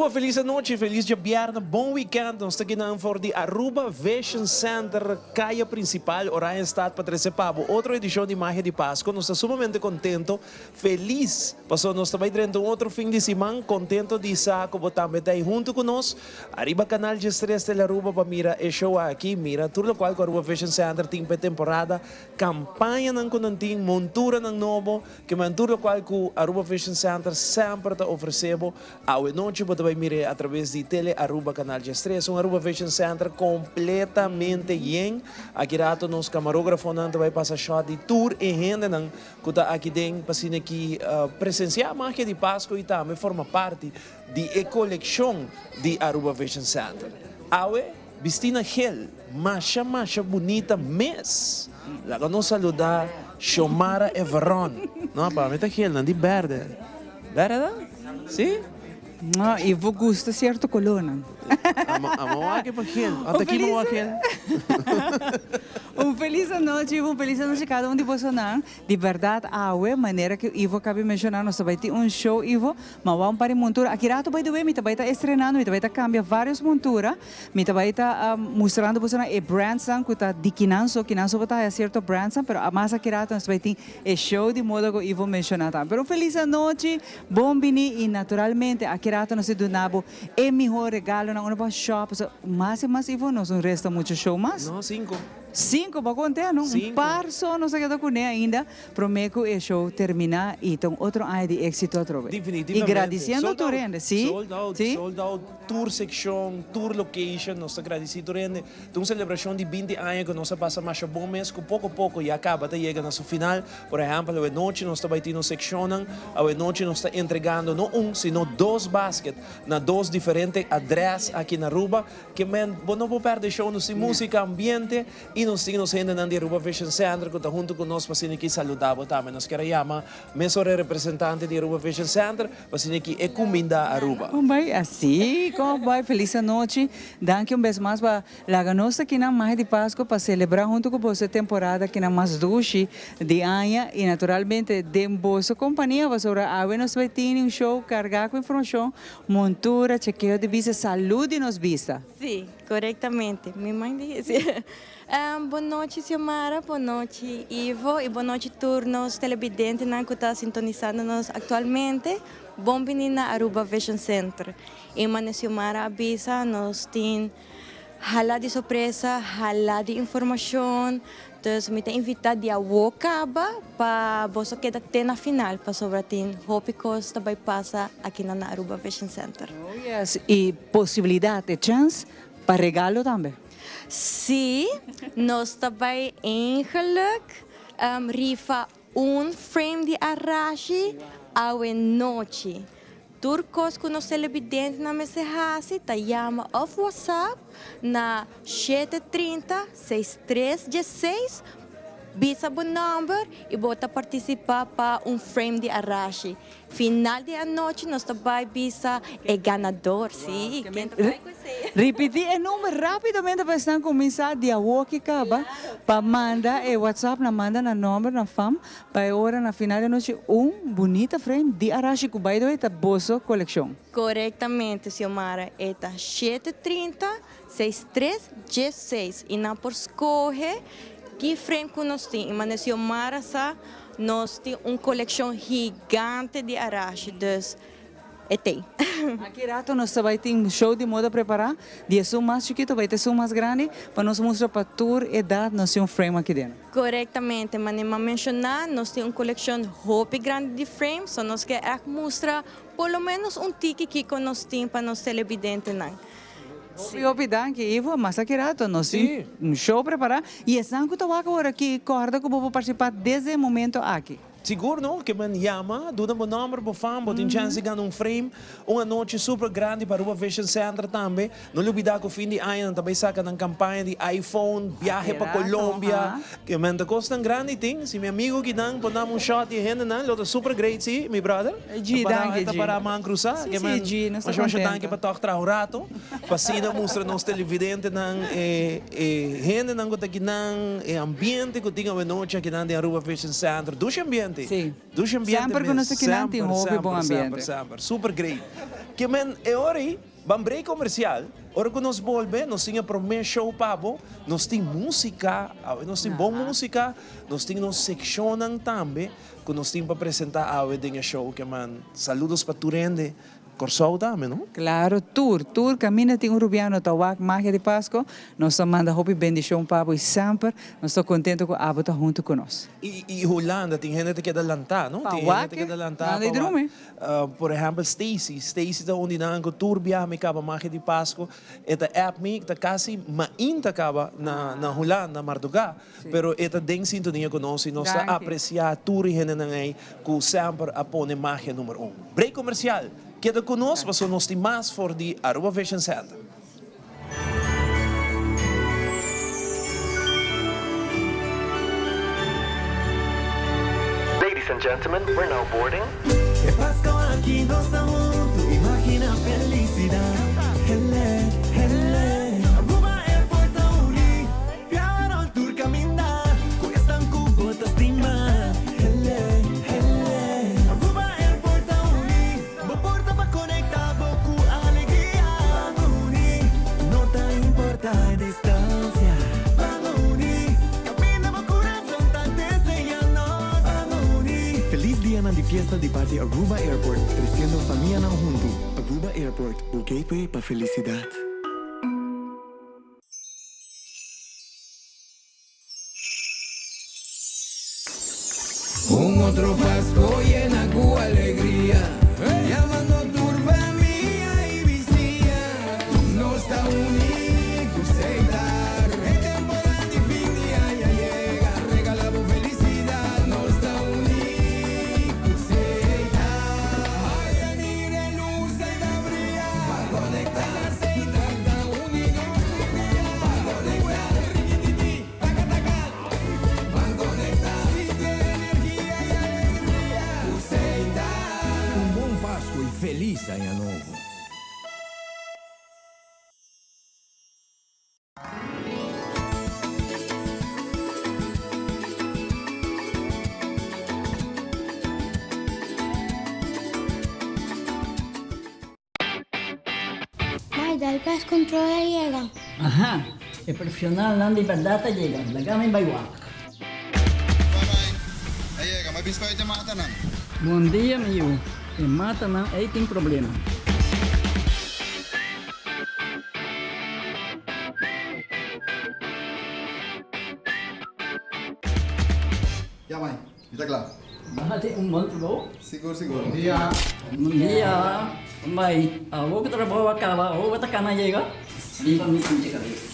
Aruba, felis anochi, felis djabièrnè, bon weekend. Nos ta kinan for di Aruba Vision Center, Kaya Principal, Oranjestad pa trese pa bo otro edishon di Magia di Pasco. Nos ta sumamente kontento, felis, pasobra nos ta bai drenta un otro fin di siman, kontento di sa ku bo tambe ta ei huntu ku nos ariba Kanal 13 Telearuba pa mira e show aki, mira tur lokual ku Aruba Vision Center tin pa e temporada, kampañanan ku nan tin, monturanan nobo. Ke men tur lokual ku Aruba Vision Center semper ta ofresé bo, awe nochi bo ta bai mir'é atraves di Tele Aruba Kanal 13. Un Aruba Vision Center kompletamente yen. Aki rato nos kamarografonan ta bai pasa shot di tur e hendenan ku ta aki den pa asina ki presensiá magia di Pasku i tambe forma parti di e kolekshon di Aruba Vision Center. Awe. Bisti na gel, masha masha bunita mes. Laga nos saluda Xiomara Everon. No, pa mi ta gel, nan di berde. Berde ta? Si? No, y bo gusta cierto colornan. Amo wak pa gel. Ata ki bo wak gel? Un feliz anochi, un feliz anochi cada un di bosonan. Di berdad awe, manera cu Ivo a caba di menciona, nos ta bay tin un show, Ivo. Ma wou un par di montura. Aki rato by the way mi ta bay ta estrenando, mi ta bay ta cambia varios montura. Mi ta bay ta mustrando bosonan e brandsnan cu ta di kinan so, kinan so bo ta haya cierto brandsnan, pero mas aki rato nos ta bay tin e show di moda cu Ivo menciona tambe. Pero un feliz anochi, bon bini y naturalmente aki rato nos ta duna bo e miho regalonan unda bo a shop. Pasobra mas y mas Ivo nos no resta mucho show mas. No, cinco. Cinco, bo a contea no? Un par so nos a keda cune ainda. Promé ku e show terminá i ta un otro aña di éksito atrobe. I gradisiendo tur hende, sí, Sold out, sí. sold out, tur sekshon, tur location, nos ta gradisí tur hende. Ta un selebrashon di 20 aña ku nos a pasa masha bon mes ku poko poko ya kaba ta yega na su final. Por ehèmpel, awe nochi nos ta bai tin nos sekshonnan, awe nochi nos ta entregando no un sino dos basket na dos diferente adrès aki na Aruba. Ke men bo no por pèrdè show, nos tin músika, ambiente. I nos tin nos hendenan di Aruba Vision Center ku ta huntu ku nos pa asina ki saluda bo tambe. Nos kier a yama mesora e representante di Aruba Vision Center pa asina ki e kuminda Aruba. Kon bai? Así, kon bai? Felis anochi. Danki un bes mas pa laga nos ta kinan Mahe di Pasco pa celebra huntu ku boso e temporada kinan mas dushi di aña i naturalmente den boso kompania pasobra awe nos bai tini un show kargá ku informashon, montura, chekeo di bista, salud di nos bista. Sí. Korektamente, mi man di si. Bon nochi Xiomara, bon nochi Ivo i bon nochi tur nos televidentenan ku ta sintonisando nos aktualmente. Bon bini na Aruba Vision Center. I mane Xiomara a bisa nos tin hala di sorpresa, hala di informashon, dus mi ta invita di awo kaba pa boso keda te na final pasobra tin hopi kos ta bai pasa akinan na Aruba Vision Center. Oh yes, i Posibilidad, e chens pa regalo tambe. Sí, nos ta bai eigenlijk rifa un frame di Arashi awe nochi. Tur kos ku nos televidentenan mester hasi ta yama òf WhatsApp na 7 30 63 16, bisa bo nòmber i bo ta partisipá pa un frame di Arashi. Final di anochi nos ta bai bisa e ganador, sí, ken ta bai ku esei? Ripití e number rápidamente pa esnan kuminsá di awoki kaba pa manda e WhatsApp na manda nan nòmber na fam pa e ora na final di anochi un bunita frame di Arashi ku by the way ta boso kolekshon. Korektamente Xiomara, e ta 7 30 63 16 i nan por skohe ki frame ku nos tin i manera Xiomara sa nos tin un kolekshon gigante di Arashi, dus e tei. Aki rato nos ta bai tin show di moda prepará, di esun mas chikito bai te esun mas grandi, pa nos mustra pa tur edat nos tin un frame aki den. Korektamente, manera mi a menshoná, nos tin un kolekshon hopi grandi di frame, so nos ke ègt mustra por lo ménos un tiki kiko nos tin pa nos televidentenan. Hopi hopi danki Ivo, mas aki rato nos tin un show prepará i esnan ku ta wak awor aki kòrda ku bo por partisipá desde e momento aki. Sigur no, ke men yama, duna bo nòmber, bo fam, bo tin chèns di gana un frame. Un anochi super grandi pa Aruba Vision Center tambe. No lubidá ku fin di aña nan ta bai saka nan kampaña di iPhone, biahe pa Colombia. Ke men ta kosnan grandi tin. Si mi amigu kinan por dam un shot di e hendenan lo ta super great si, mi brother. G, danki Ta G. para man krusá. Si, Ke si, men G, nos ta masha masha danki kontento. pa tòg traha un rato. Pa asina mustra nos televidentenan e e hendenan ku ta kinan, e ambiente ku tin awenochi akinan den Aruba Vision Center. Dushi ambiente. ambiente. Sí. Dushi ambiente Semper mes. ku nos ta kinan tin Semper, hopi bon semper, semper, ambiente. semper. Super great. Ke men e ora ei, ban break comercial. Ora ku nos bolbe, nos tin e prome show pa bo. Nos tin musica, awe nos tin bon musica. Nos tin nos seccionnan tambe ku nos tin pa presenta awe den e show. Ke men saludos pa tur hende. Kòrsou tambe, no? Claro, tur, tur caminda tin un rubiano ta wak Magia di Pasco, nos ta manda hopi bendicion pa bo y semper nos ta contento cu abo ta hunto cu nos. Y y Hulanda tin hende ta keda lantá, no? Pa Tin hende ta wak, keda lantá nan pa di wak. drumi. Por ehempel Stacy, Stacy ta un di nan cu tur biaha mi caba Magia di Pasco, e ta app mi, ta casi mainta caba na na Hulanda, mardugá. Pero e ta den sintonia ku nos i nos ta apresiá tur e hendenan ei ku semper a pone magia number un. Break komersial! Keda ku nos pasobra nos tin mas for di Aruba Vision Center. Ladies and gentlemen, we're now boarding. E Pasco aki nos ta huntu, imagina felicidad, hele, hele. Aruba Airport ta uni. Piano tur caminda cu esnan cu bo ta stima. Hele, hele. Aruba Airport ta uni bo porta pa conecta bo cu alegria. Ban uni, no ta importa e distancia. Ban uni, caminda bo curazon ta desea nos. Ban uni. Feliz dianan di fiesta di parti Aruba Airport, treciendo famianan hunto. Aruba Airport, bo gateway pa felicidad. Un otro Pasco yena cu alegria, Yamando tur famia y bisia. Nos ta uni cu Setar. E temporada di fin di aña yega, regala bo felicidad. Nos ta uni cu Setar. Ay, a mira e luz ey ta bria. Pa conecta Setar ta uni nos tur dia. Pa conecta Rikititi, taka taka. Ban conecta Sinti e energia y alegria cu Setar. Un bon Pasco y feliz aña nobo. Mai, dal pest control a yega. Aha, e profesionalnan di berdad a yega, laga mi bai wak. Bye bye. A yega, ma biscoit e matanan. Bon dia mi yu, e matanan ei tin problema. Ya mai, mi ta kla. Baha tin un bon trabou. Sigur sigur. Bon dia. Bon dia. Mai, awor ku trabou a kaba, awor bo ta kana yega? Biba mi sinti kabes.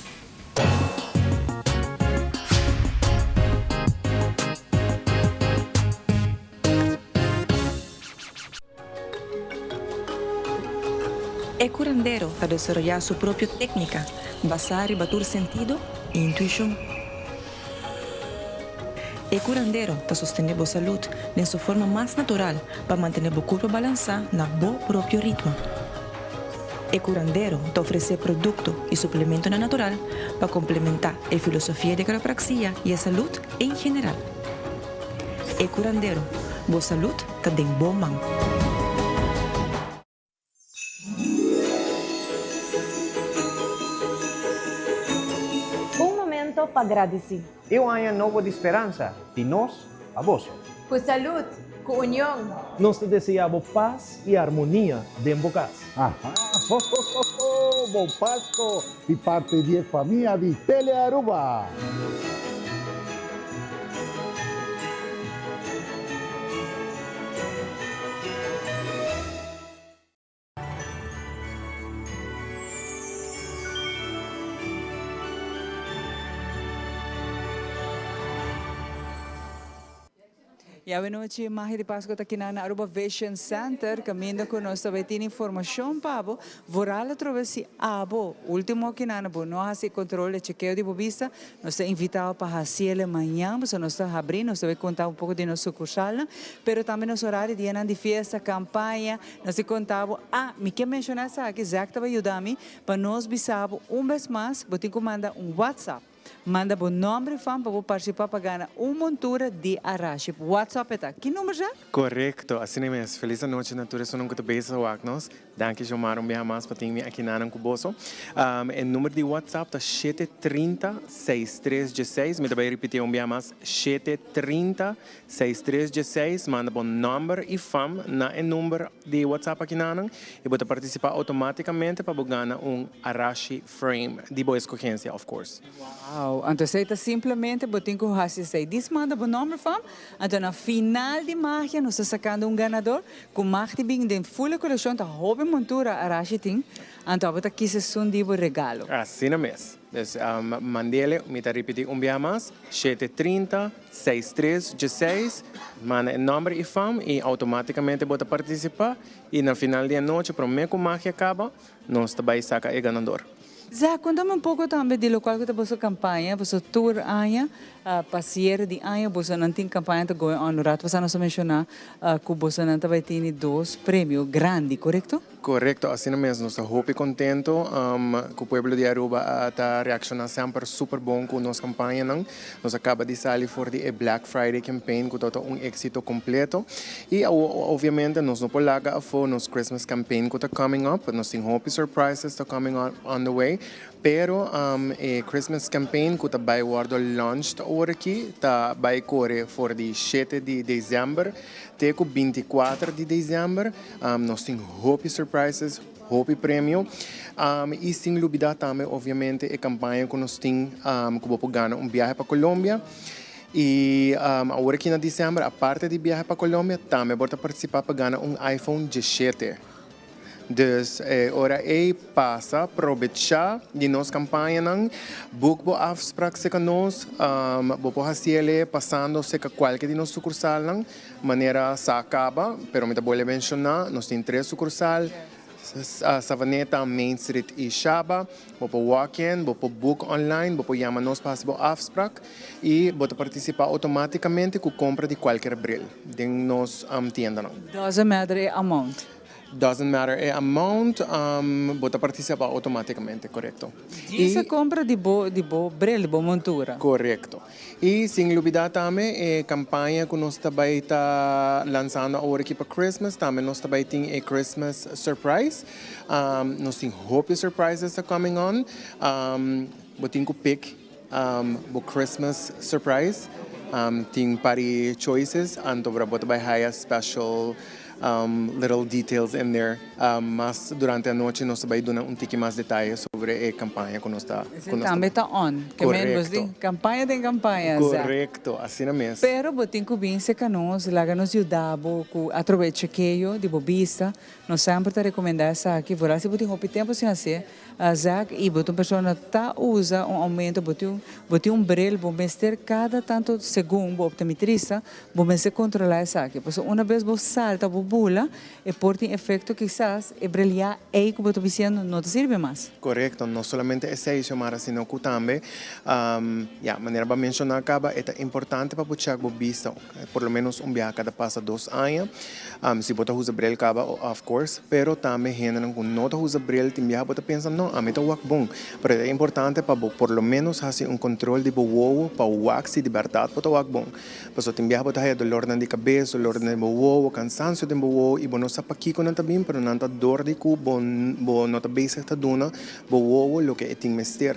E curandero ta desaroyá su propio técnica basá riba tur sentido i intuishon. E curandero ta sostené bo salud den su forma mas natural pa mantené bo curpa balansá na bo propio ritmo. E curandero ta ofresé producto i suplementonan natural pa complementá e filosofia di quiropraxia i e salud en general. E curandero, bo salud ta den bo man. Un momento pa gradisí. E un aña nobo di speransa di nos pa boso. Ku salud, ku union. Nos ta deseá bo pas i armonia den bo kas. Aha, ho ho ho ho, bon Pasco di parti di e famia di Telearuba. Y awe nochi Magia di Pasco ta kina na Aruba Vision Center caminda cu nos ta bay tin informacion pa bo. Vooral atrobe si abo ultimo kina na bo no haci e control e chekeo di bo bista, nos ta invita bo pa haciele mañan pasobra nos ta habri, nos ta bay conta un poco di nos sucursalnan, pero tambe nos horario dianan di fiesta, campaña, nos ta conta bo, ah mi ke menciona esaki, Zack ta bay yuda mi pa nos bisa bo un bes mas bo tin cu manda un WhatsApp. Manda bo nomber y fam pa bo participa pa gana un montura di Arashi. WhatsApp e ta. Ki number Jack? Corecto, asina mes. Feliz anochi na tur esunnan cu ta bezig wak nos. Danki Xiomara un biaha mas pa tin mi akinanan cu boso. E number di WhatsApp ta 730 6316. Mi ta bay ripiti un biaha mas, 730 6316. Manda bo nomber y fam na e number di WhatsApp akinanan y bo ta participa automaticamente pa bo gana un Arashi Frame di bo escogencia of course. Wow, anto esey ta simplemente bo tin cu haci esey. Dis manda bo nomber fam, anto na final di magia nos ta sacando un ganador cu mag di bin den full e coleccion ta hopi montura Arashi tin, anto abo ta kies esun di bo regalo. Asina mes. Dus mandele, mi ta ripiti un biaha mas, 730 63 16, manda e nomber y fam y automaticamente bo ta participa y na final di anochi prome cu magia caba, Nos ta bai saca e ganador. Zé, contame un poco tambe di locual cu ta boso campaña, boso tur aña, pa cierre di aña bosonan tin campaña ta going on. Un rato pasa nos a menciona cu bosonan ta bai tini dos premio grandi, corecto? Corecto, asina mes. Nos ta hopi contento cu pueblo di Aruba a ta reacciona semper super bon cu nos campañanan. Nos a caba di sali for di e Black Friday campaign cu tabata un exito completo. Y awo obviamente nos no por laga afo nos Christmas campaign cu ta coming up. Nos tin hopi surprises ta coming up on the way. Pero e Christmas campaign cu ta bay wordo launched awor aki ta bay core for di shete di december te cu 24 di december. Nos tin hopi surprises, hopi premio. Y sin lubida tambe obviamente e campaña cu nos tin cu bo por gana un biahe pa Colombia. Y awor aki na december aparte di biahe pa Colombia tambe bo ta participa pa gana un iPhone 17. Dus e ora ey pasa probecha di nos campañanan, book bo afspraak cerca nos, bo por haciele pasando cerca cualke di nos sucursalnan, manera sa caba, pero mi ta bolbe menciona, nos tin tres sucursal, Savaneta, Main Street y Shaba. Bo por walk in, bo por book online, bo por yama nos pa haci bo afspraak y bo ta participa automaticamente cu compra di cualkier bril den nos tiendanan. Doesn't matter e amount. Doesn't matter e amount, bo ta participa automaticamente, corecto. Djis e compra di bo di bo bril, di bo montura. Corecto. Y sin lubida tambe e campaña cu nos ta bay ta lanzando awor aki pa Christmas, tambe nos ta bay tin e Christmas surprise. Nos tin hopi surprises ta coming on. Bo tin cu pick bo Christmas surprise. Tin par di choices, anto bo ta bay haya special little details in there. Mas durante anochi nos ta bay duna un tiki mas detaye sobre e campaña cu nos ta. Esey tambe ta on. Corecto. Campaña den campaña. Corecto, asina mes. Pero bo tin cu bin cerca nos, laga nos yuda bo cu atrobe chekeo di bo bista. Nos semper ta recomenda esaki, vooral si bo tin hopi tempo sin hacié, Zack, y bo ta un persona ta usa un aumento, bo tin bo tin un bril, bo mester cada tanto segun bo optometrista, bo mester controla esaki. Pasobra una bes bo salta, bo bula, e por tin efecto kisas e bril ya ey cu bo ta biciendo no ta sirbi mas. Corecto, no solamente esey, Xiomara, sino cu tambe, ya, manera bo a menciona caba, e ta importante pa bo check bo bista por lo menos un biaha cada pasa dos aña. Si bo ta usa bril caba, of course, pero tambe hendenan cu no ta usa bril tin biaha bo ta pensa, no, ami ta wak bon. Pero e ta importante pa bo por lo menos haci un control di bo wowo pa wak si di berdad bo ta wak bon. Pasobra tin biaha bo ta haya dolornan di cabes, dolornan den bo wowo, cansancio den bo wowo y bo no sa pakico nan ta bin, pero nan ta dor di cu bo bo no ta bezig ta duna bo wowo loke e tin mester.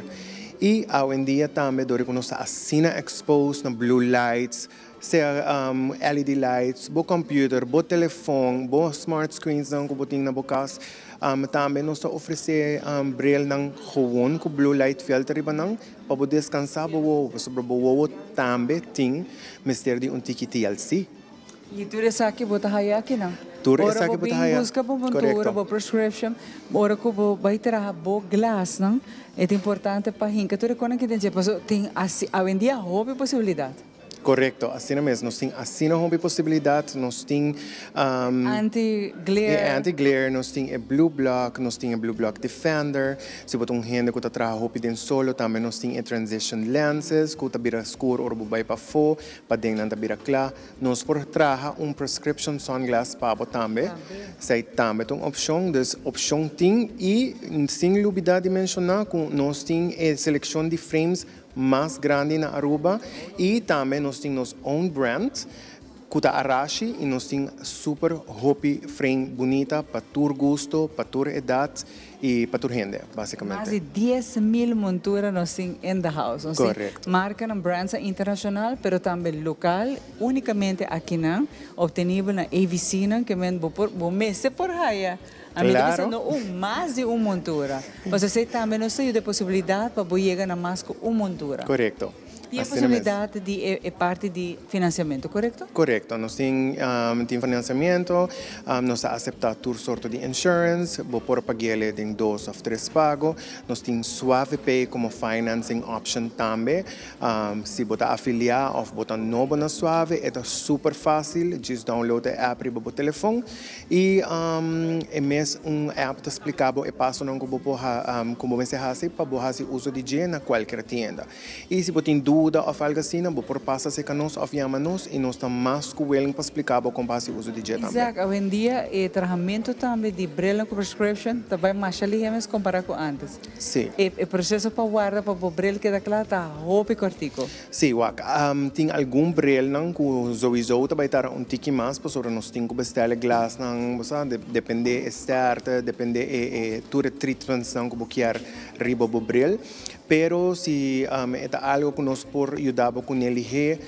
Y awendia tambe dor di cu nos ta asina exposed na blue lights, sea LED lights, bo computer, bo telefon, bo smart screensnan cu bo tin na bo cas, tambe nos ta ofrece brilnan gewoon cu blue light filter riba nan pa bo descansa bo wowo, pasobra bo wowo tambe tin mester di un tiki TLC. Y tur esaki bo ta haya akinan. Tur esaki bo ta haya. Ora bo bin busca bo montura, bo prescription, ora cu bo bay traha bo glasnan, e ta importante pa hinca tur e conan ki den dje, pasobra tin asi awendia hopi posibilidad. Corecto, asina mes. Nos tin asina hopi posibilidad. Nos tin Anti-glare. E anti-glare, nos tin e blue block, nos tin e blue block defender. Si bo ta un hende cu ta traha hopi den solo, tambe nos tin e transition lenses cu ta bira scur ora bo bay pafo, paden nan ta bira cla. Nos por traha un prescription sunglass pa bo tambe. Esey tambe ta un opcion. Dus opcion tin y sin lubida di menciona cu nos tin e seleccion di frames. mas grandi na Aruba y tambe nos tin nos own brand cu ta Arashi y nos tin super hopi frame bunita pa tur gusto, pa tur edad y pa tur hende, basicamente. Mas di 10,000 montura nos tin in the house. Nos tin marcanan, brands internacional, pero tambe local, unicamente akinan, obtenibel na AVC nan, ke men bo por, bo mester por haya. Ami ta bisa no un, mas di un montura. Pasobra esey tambe nos ta yuda e posibilidad pa bo yega na mas cu un montura. Tin e posibilidad di e parti di financiamento, corecto? Corecto. Nos tin tin financiamento, nos ta acepta tur sorto di insurance, bo por paguele den dos of tres pago. Nos tin Suave Pay como financing option tambe. Si bo ta afilia of bo ta nobo na Suave, e ta super facil, just download e app riba bo telefon y e mes un app ta splica bo e pasonan cu bo por cu bo mester haci pa bo haci uso di dje na cualkier tienda. Y si bo tin duda of algo asina, bo por pasa cerca nos of yama nos y nos ta mas cu willing pa splica bo con pa haci uso di dje tambe. Isaac, awendia e trahamento tambe di brilnan cu prescription ta bay masha lihe mes compara cu antes. E proceso pa warda pa bo bril keda cla ta hopi cortico. Si, wak. Tin algun brilnan cu sowieso ta bay tarda un tiki mas pasobra nos tin cu bestel e glasnan, bo sa, depende e sterkte, depende e tur e treatmentsnan cu bo kier riba bo bril. Pero si e ta algo cu nos por yuda bo cu neligé,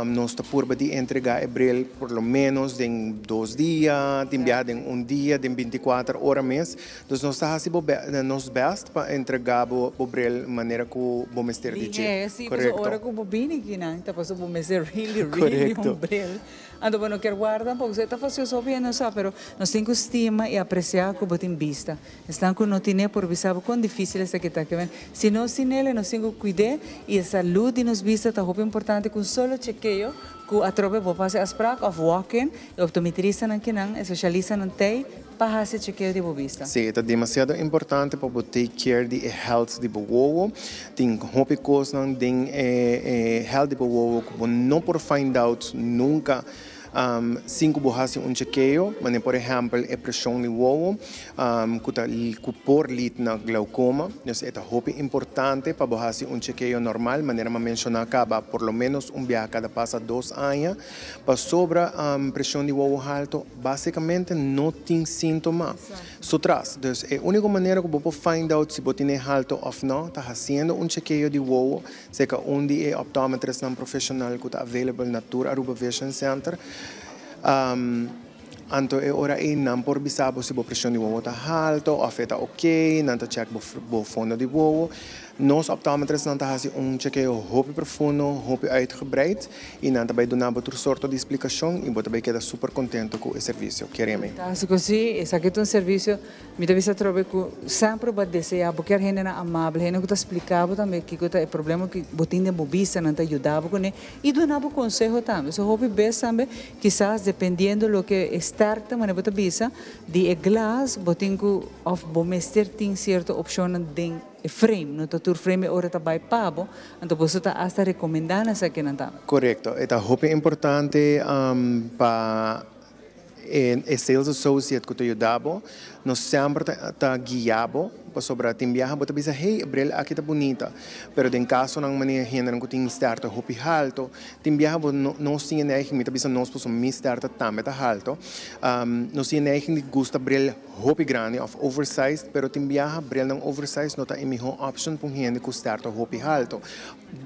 nos ta purba di entrega e bril por lo menos den dos dia, tin biaha den un dia, den binticuater ora mes. Dus nos ta haci bo nos best pa entrega bo bo bril manera cu bo mester di dje. Lihé, si, pasobra ora cu bo bini akinan ta pasobra bo mester really, really un bril. Anto bo no kier warda tampoco, so e ta facioso hopi hende no sa, pero nos tin cu stima y aprecia cu bo tin bista. Esnan ku no tin'é por bisa bo kon difísil esaki ta. Ke men, si nos tin'é, nos tin ku kuid'é i e salud di nos bista ta hopi importante ku un solo chekeo ku atrobe bo por hasi afsprak òf walk-in, e optometristanan kinan, e spesialistanan t'ei pa hasi e chekeo di bo bista. Sí, e ta demasiado importante pa bo take care di e health di bo wowo. Tin hopi kosnan den e health di bo wowo ku bo no por find out nunka. Sin ku bo hasi un chekeo, manera por ehèmpel e preshon di wowo ku ta ku por lead na glaukoma. Dus e ta hopi importante pa bo hasi un chekeo normal, manera mi a menshoná kaba, por lo ménos un biaha kada pasa dos aña. Pasobra preshon di wowo halto básikamente no tin síntoma su tras. Dus e úniko manera ku bo por find out si bo tene halto òf nò ta hasiendo un chekeo di wowo. Serka un di e optometrisnan profeshonal ku ta available na tur Aruba Vision Center. Anto e ora ei nan por bisa bo si bo preshon di wowo ta halto òf e ta oké, nan ta chèk bo fondo di wowo. Nos optometrisnan ta hasi un chekeo hopi profundo, hopi uitgebreid i nan ta bai duna bo tur sorto di splikashon i bo ta bai keda super kontento ku e servisio, kere mi. Fantástiko, sí, esaki ta un servisio. Mi ta bisa atrobe ku semper bo a deseá, bo kier hendenan amabel, hende ku ta spliká bo tambe kiko ta e problema ku bo tin den bo bista, nan ta yuda bo kuné i duna bo konseho tambe. So hopi bes tambe kisas dependiendo loke e sterkte, manera bo ta bisa, di e glas bo tin ku òf bo mester tin sierto opshonnan den e frame. No ta tur frame e ora ta bai pa bo, anto boso ta asta rekomendá nan esakinan tambe. Korekto. E ta hopi importante pa E sales associate ku ta yuda bo no semper ta guia bo pasobra tin biaha bo ta bisa hey e bril aki ta bunita pero den kasonan manera hendenan ku tin sterkte hopi halto tin biaha bo nos tin e neiging mi ta bisa nos pasobra mi sterkte tambe ta halto nos tin e neiging di gusta bril hopi grandi of oversized pero tin biaha brilnan oversized no ta e miho option pa un hende ku sterkte hopi halto.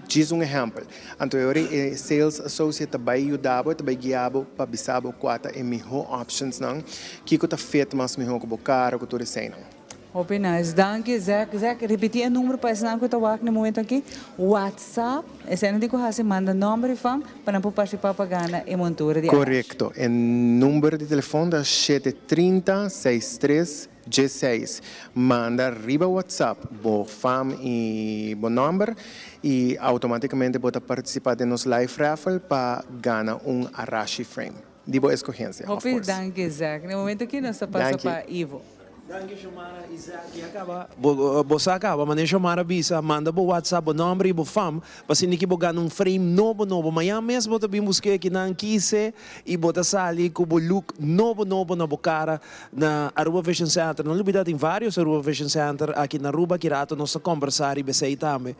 Djis un ehèmpel. Anto e ora e sales associate ta bai yuda bo, e ta bai guia bo pa bisa bo kua ta e mihó optionsnan, kiko ta fit mas mihó ku bo kara, ku tur eseinan. Hopi nice. Danki Zack. Zack, ripití e number pa esnan ku ta wak na e momento aki. WhatsApp, eseinan tin ku hasi manda nòmber i fam pa nan por partisipá pa gana e montura di Arash. Korekto. E number di telefòn ta shete 30 seis tres Djeseis, Manda riba WhatsApp bo fam i bo nòmber i outomátikamente bo ta partisipá den nos live raffle pa gana un Arashi frame di bo eskohensia, of Hopi course. danki Zack. Na e momento aki nos ta pasa Danki. pa Ivo. Danki Shomara y Zack ya caba bo sa caba mane Shomara bisa manda bo whatsapp bo nomber y bo fam pa asina ki bo gana un frame nobo nobo mañan mes bo ta bin buske akinan kise y bo ta sali cu bo look nobo nobo na bo cara na Aruba Vision Center no lubida tin varios Aruba Vision Center aki na Aruba ki rato nos ta combersa riba esey tambe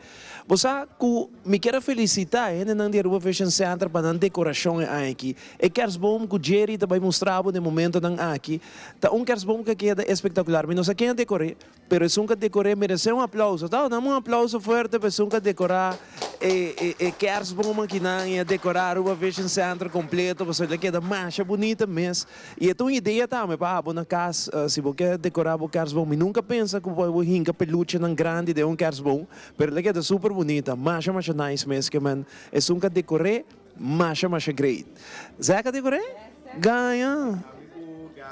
bo sa cu mi kier a felicita e hendenan di Aruba Vision Center pa nan decoracion e aña aki e kerstboom cu Jerry ta bay mustra bo den momentonan aki. Ta un kerstboom ku a keda espektakular. Mi no sa ken a dekor'é, pero esun ku a dekor'é meresé un aplauso. Ta, dam un aplauso fuerte pa esun ku a dekorá e e kerstboom akinan i a dekorá Aruba Vision Center kompleto pasobra el a keda masha bunita mes. I e ta un idea tambe pa abo na kas, si bo ke dekorá bo kerstboom. Mi nunka pensa ku bo hinka peluchenan grandi den un kerstboom, pero el a keda super bunita. Masha masha nice mes ke men esun ku a dekor'é. Masha masha great. Zack a decoré? Gaña.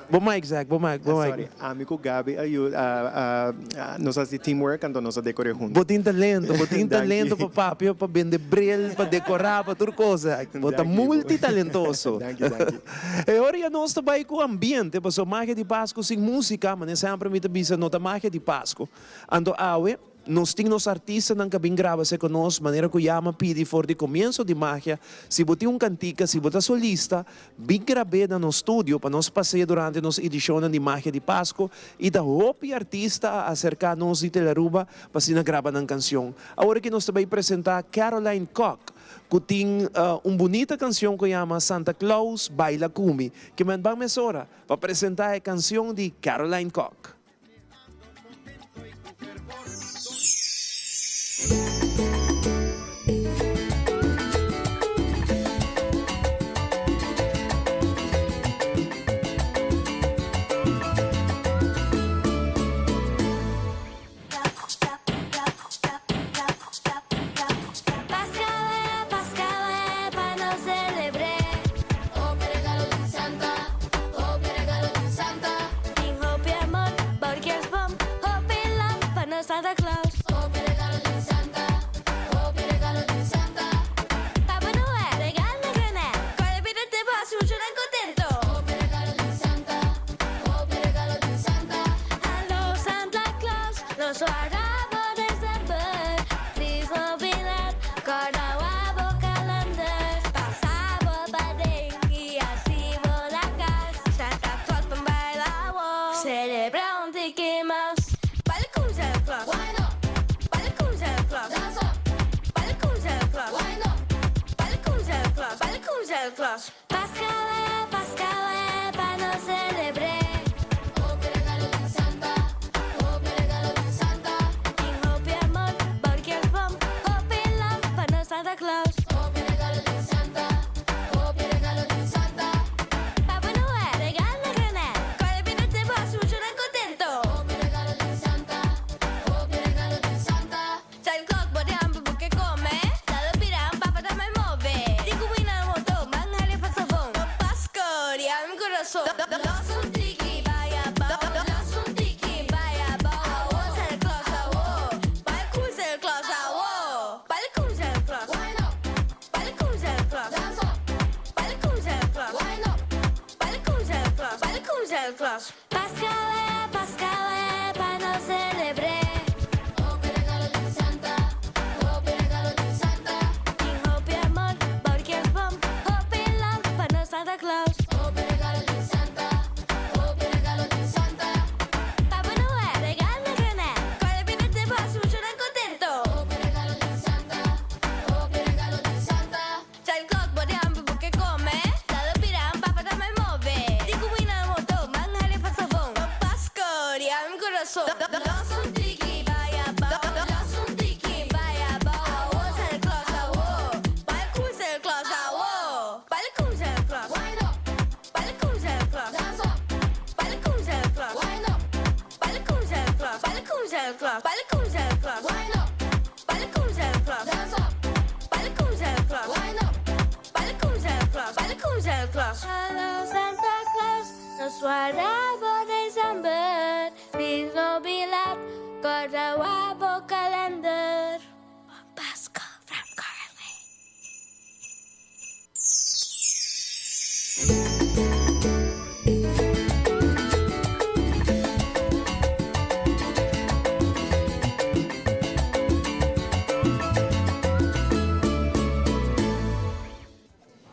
Bo mic Zack, bo mic, bo mic. Sorry, ami cu Gaby a yuda, nos a haci teamwork anto nos a decoré hunto. Bo tin talento, bo tin talento pa papia, pa bende bril, pa decorá, pa tur cos Zack. Bo ta multitalentoso. Danki, danki. E ora ya nos ta bay cu ambiente, pasobra magia di Pasco sin musica, manera semper mi ta bisa, no ta magia di Pasco. Anto awe. Nos tin nos artistanan ka bin graba se ku nos, manera ku Yama pidi for di komienso di Magia, si bo tin un kantika, si bo ta solista, bin grab'é na nos studio pa nos pas'é durante nos edishonnan di Magia di Pasko i ta hopi artista a aserká nos di Telearuba pa asina graba nan kansion. Awor aki nos ta bai presentá Caroline Kock ku tin un bunita kansion ku yama Santa Claus Baila Ku Mi. Ke men ban mesora pa presentá e kansion di Caroline Kock.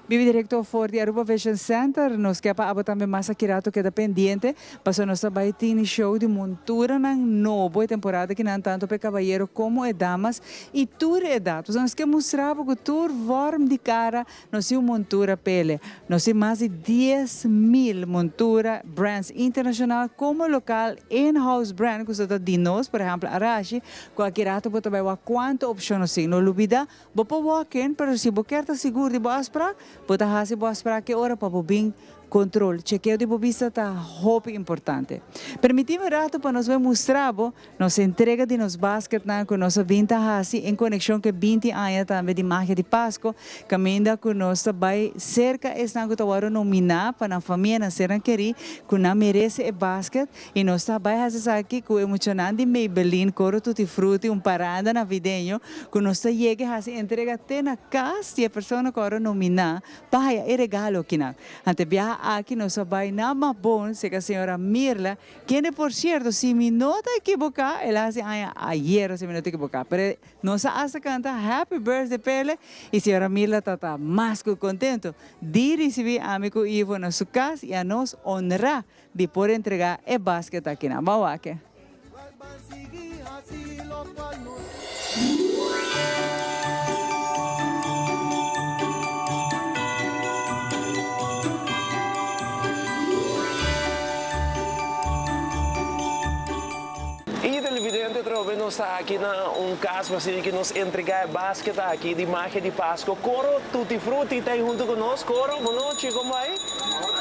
Bibi directo for di Aruba Vision Center, nos ke pa abo tambe mas aki rato keda pendiente, pasobra nos ta bay tin show di monturanan nobo e temporada kinan tanto pa e cabayero como e damas y tur edad. Pasobra nos ke mustra bo cu tur vorm di cara nos tin un montura pele. Nos tin mas di 10,000 montura brands internacional como local in-house brand cu ta di nos, por ehempel Arashi, cu aki rato bo ta bay wak cuanto opcion nos tin. No lubida Bo por walk in, pero si bo kier ta sigur di bo afspraak, bo ta haci bo afspraak e ora pa bo bin control. Chekeo di bo bista ta hopi importante. Permiti mi un rato pa nos bay mustra bo nos entrega di nos basketnan cu nos a bin ta haci en conexion cu e 20 aña tambe di Magia di Pasco, caminda cu nos ta bay cerca esnan cu ta worde nomina pa nan famia, nan sernan keri, cu nan merece e basket. Y nos ta bay haci esaki cu e muchanan di Maybelline, Coro Tutti Frutti, un paranda navideño cu nos ta yega y haci entrega te na cas di e persona cu ora nomina pa haya e regalo akinan. Ante biaha aki nos a bay na Mabon cerca señora Mirla, kende por cierto si mi no ta ekiboca el a haci aña ayer si mi no ta ekiboca, pero nos a hasta canta Happy Birthday p'ele y señora Mirla ta ta mas cu contento di ricibi ami cu Ivo na su cas y a nos honra di por entregá e basket aki na Bawake. Y televidente atrobe nos ta aki na un cas pa asina ki nos entrega e basket aki di Magia di Pasco. Coro Tutti Frutti ta ahi hunto cu nos. Coro, bon nochi, con bay?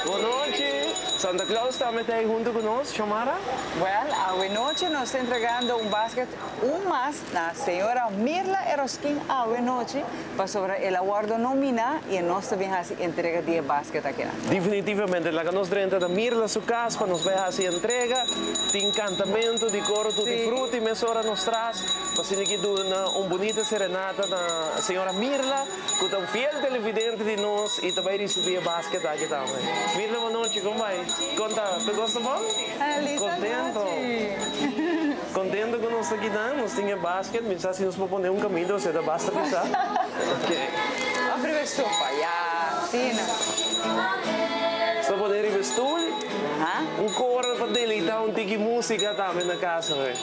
Bon nochi. Santa Claus tambe ta ahi hunto cu nos. Xiomara? Well, awe nochi nos ta entregando un basket un mas na señora Mirla Eroskin awe nochi pasobra el a wordo nomina y nos ta bin haci entrega di e basket aki nan. Definitivamente, laga nos drenta na Mirla su cas pa nos bay haci entrega. Tin cantamento di coro Tutti Frutti mesora nos tras pa asina ki duna un bunita serenata na señora Mirla cu ta un fiel televidente di nos y ta bay ricibi e basket aki tambe. Mirla bon nochi, con bay? Con ta? Tur cos ta bon? Contento? Contento cu nos ta kinan, nos tin e basket, mi sa si nos por pone un caminda osea ta basta pisa. Ok. Of riba e sofa, ya, asina. Nos ta pone riba e stoel. Un coro pa deleita un tiki musica tambe na casa hoy.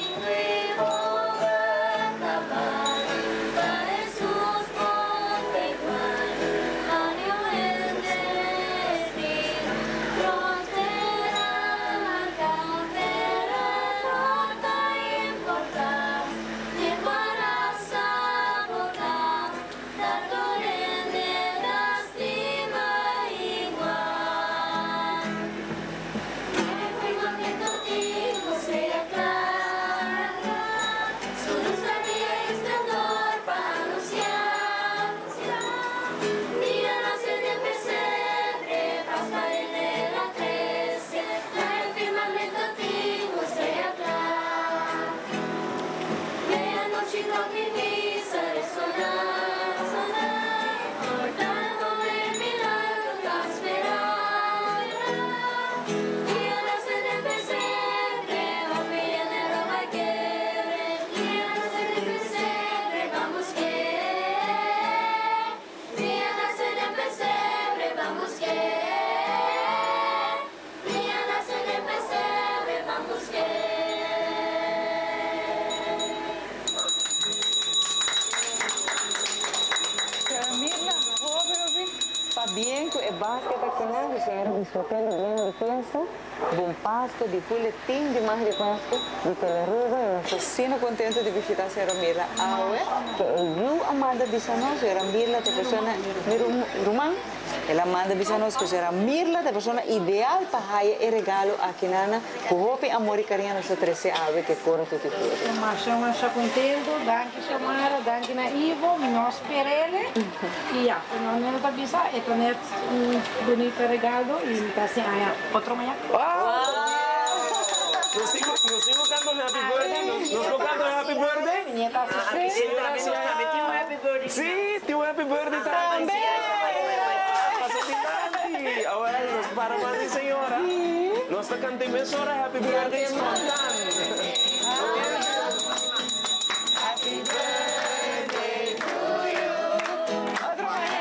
Mirna, hopi hopi pabien cu e basket aki nan, cu señora disfrutando bien di fiesta. Bon Pasco di Julio tin di mas di Pasco di Teleruba y nos ta asina contento di bishita señora Mirna awe cu e yu a manda bisa nos señora Mirna ta e persona mi ruman el a manda bisa nos cu señora Mirna ta e persona ideal pa haya e regalo aki nana cu hopi amor y cariño nos ta trece awe cu e coro tuti fruti. Masha masha contento danki Xiomara danki na Ivo mi no sperele y ya cu no ta bisa e ta net Un bunito regalo y mi ta haci aña otro maña. Nos tin nos tin cu canta un happy birthday. Nos por canta un happy birthday? Mi nieta haci Sí, Sí, tin un happy birthday tambe. Pasa dilanti. Awel, nos para mas di señora. Nos ta canta e mes ora happy birthday spontan. Happy birthday to you. Otro maña.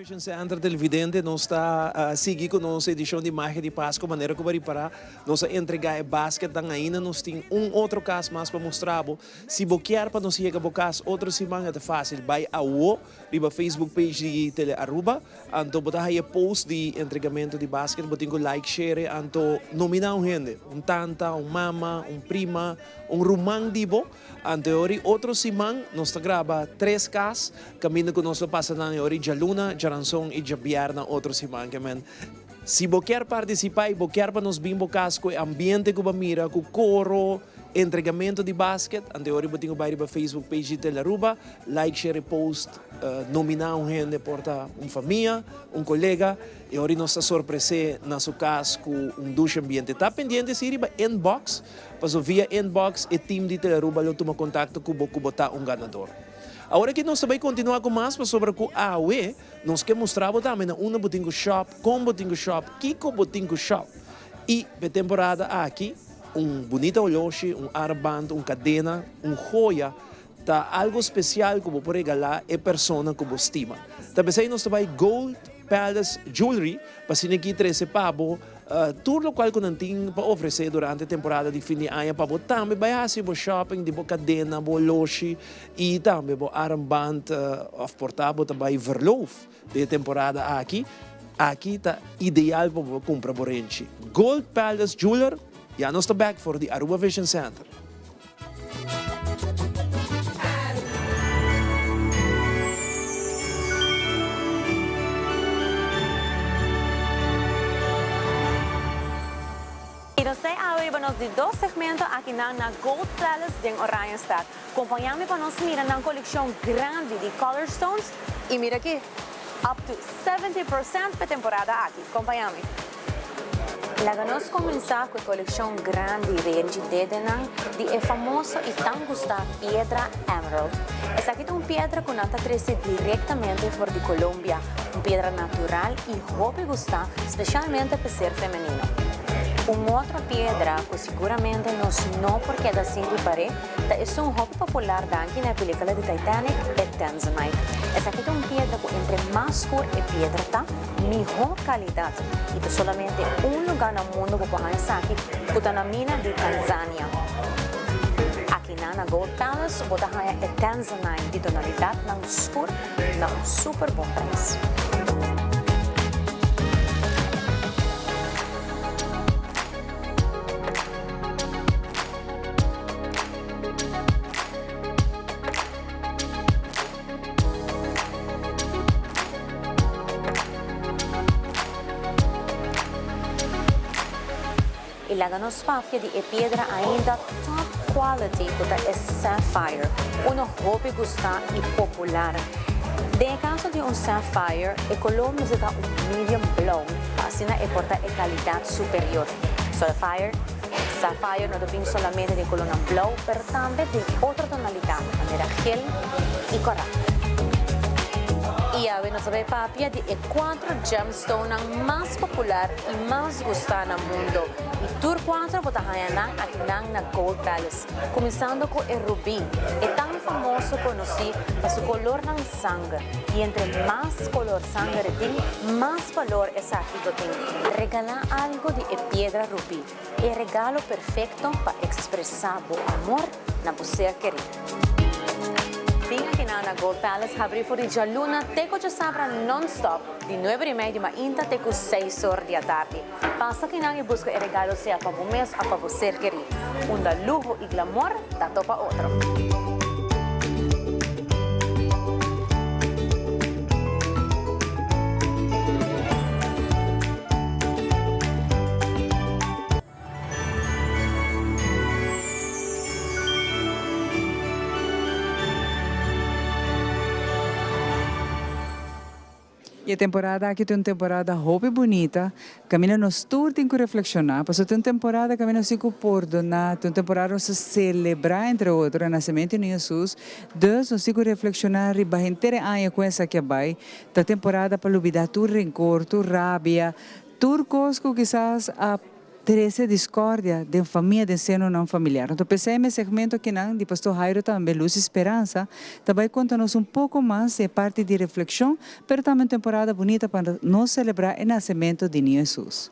Vision Center Televidente, nos ta sigui cu nos edicion di Magia di Pasco. Manera cu bo a ripara, nos a entrega e basketnan ainda. Nos tin un otro cas mas pa mustra bo. Si bo kier pa nos yega bo cas otro siman, e ta facil. Bay awo riba Facebook page di Tele Aruba. Anto bo ta haya post di entregamento di basket. Bo tin cu like, share, anto nomina un hende. Un tanta, un mama, un prima, un ruman di bo. Anto e ora otro siman nos ta graba tres cas caminda cu nos lo pasa nan e ora djaluna, djaranson y djabierna otro siman. Ke men si bo kier participa y bo kier pa nos bin bo cas cu e ambiente cu bo a mira cu coro, entregamento di basket, anto e ora bo tin cu bay riba Facebook page di Telearuba, like, share e post, nomina un hende por ta un famia, un colega. E ora nos ta sorpres'é na su cas cu un dushi ambiente. Ta pendiente si riba inbox. Paso via inbox e team di Telearuba lo tuma contacto cu bo cu bo ta un ganador. Awor aki nos ta bay continua cu mas pasobra cu awe nos ke mustra bo tambe na unda bo tin cu shop, con bo tin cu shop, kico bo tin cu shop. Y p'e temporada aki un bunita oloshi, un armband, un cadena, un joya ta algo special cu bo por regala e persona cu bo stima. Ta pesey nos ta bay Gold Palace Jewelry pa asina aki trece pa bo Tur lokual ku nan tin pa ofresé durante temporada di fin di aña pa bo tambe bai hasi bo shopping di bo kadena, bo oloshi i tambe bo armband òf por ta bo ta bai verloof den e temporada aki. Aki ta ideal pa bo kumpra bo renchi. Gold Palace Jeweler ya nos ta bèk for di Aruba Vision Center. Y nos ta awe riba nos di dos segmento akinan na Gold Palace den Oranjestad. Compaña mi pa nos mira nan coleccion grandi di color stones y mira aki, up to 70% p'e temporada aki. Compaña mi. Laga nos kuminsá ku e kolekshon grandi renchi dedenan di e famoso i tan gustá piedra emerald. Esaki ta un piedra ku nan ta trese direktamente for di Colombia, un piedra natural i hopi gustá, spesialmente p'e ser femenino. Un otro piedra ku siguramente nos no por keda sin ripar'é Ta esun hopi popular danki na e pelicula di Titanic, e Tanzanite. Esaki ta un piedra cu entre mas scur e piedra ta, miho calidad. Y ta solamente un lugar na mundo bo por haña esaki cu ta na mina di Tanzania. Aki na na Gold Palace bo ta haña e Tanzanite di tonalidadnan scur na un super bon prijs. I laga nos papia di e piedra ainda top quality ku ta e sapphire, uno hopi gustá i popular. Den e kaso di un sapphire, e koló mester ta un medium blou pa asina e por ta e kalidat superior. Sapphire. Sapphire no ta bin solamente den colornan blauw, pero tambe den otro tonalidad, manera gel y cora. Y awe nos ta bay papia di e cuatro gemstonenan mas popular y mas gusta na mundo. Y tur cuatro bo ta haya nan akinan na Gold Palace. Cuminsando cu e rubí, e tan famoso conoci pa su colornan sanger. Y entre mas color sanger e tin, mas balor esaki lo tin. Regala algo di e piedra rubí, e regalo perfecto pa expresa bo amor na bo ser kerí. Bin akinan na Gold Palace habrí for di djaluna te ku djasabra non-stop di nuebe di mei di mainta te ku seis or di atardi. Pasa akinan i buska e regalo sea pa bo mes òf pa bo ser kerí. Unda luho i glamor ta topa otro. Y e temporada aki ta un temporada hopi bunita, caminda nos tur tin cu reflexiona, pasobra ta un temporada caminda nos tin cu pordona, ta un temporada nos ta celebra entre otro e nacemento di Jesus, dus nos tin cu reflexiona riba henter e aña cu esaki a bay, ta temporada pa lubida tur rencor, tur rabia, tur cos cu kisas a. trese discordia den famia, den senonan familiar. Anto p'esei mi segmento akinan di Pastor Jairo tambe, Luz y Speransa, ta bai konta nos un poko mas di e parti di reflekshon, pero tambe un temporada bunita pa nos selebrá e nasementu di Niño Hesus.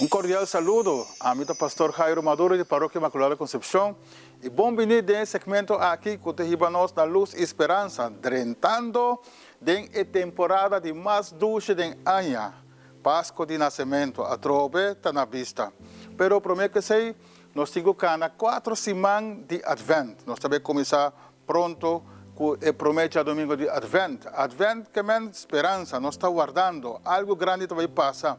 Un cordial saludo, ami ta Pastor Jairo Maduro di Parokia Inmaculada Concepcion y bon bini den e segmento aki cu ta hiba nos na luz y speransa drentando den e temporada di mas dushi den aña, Pasco di Nacemento atrobe ta na bista. Pero prome cu esey nos tin cu cana cuatro siman di Advent. Nos ta bay cuminsa pronto cu e prome djadomingo di Advent. Advent ke men speransa, nos ta wardando, algo grandi ta bay pasa.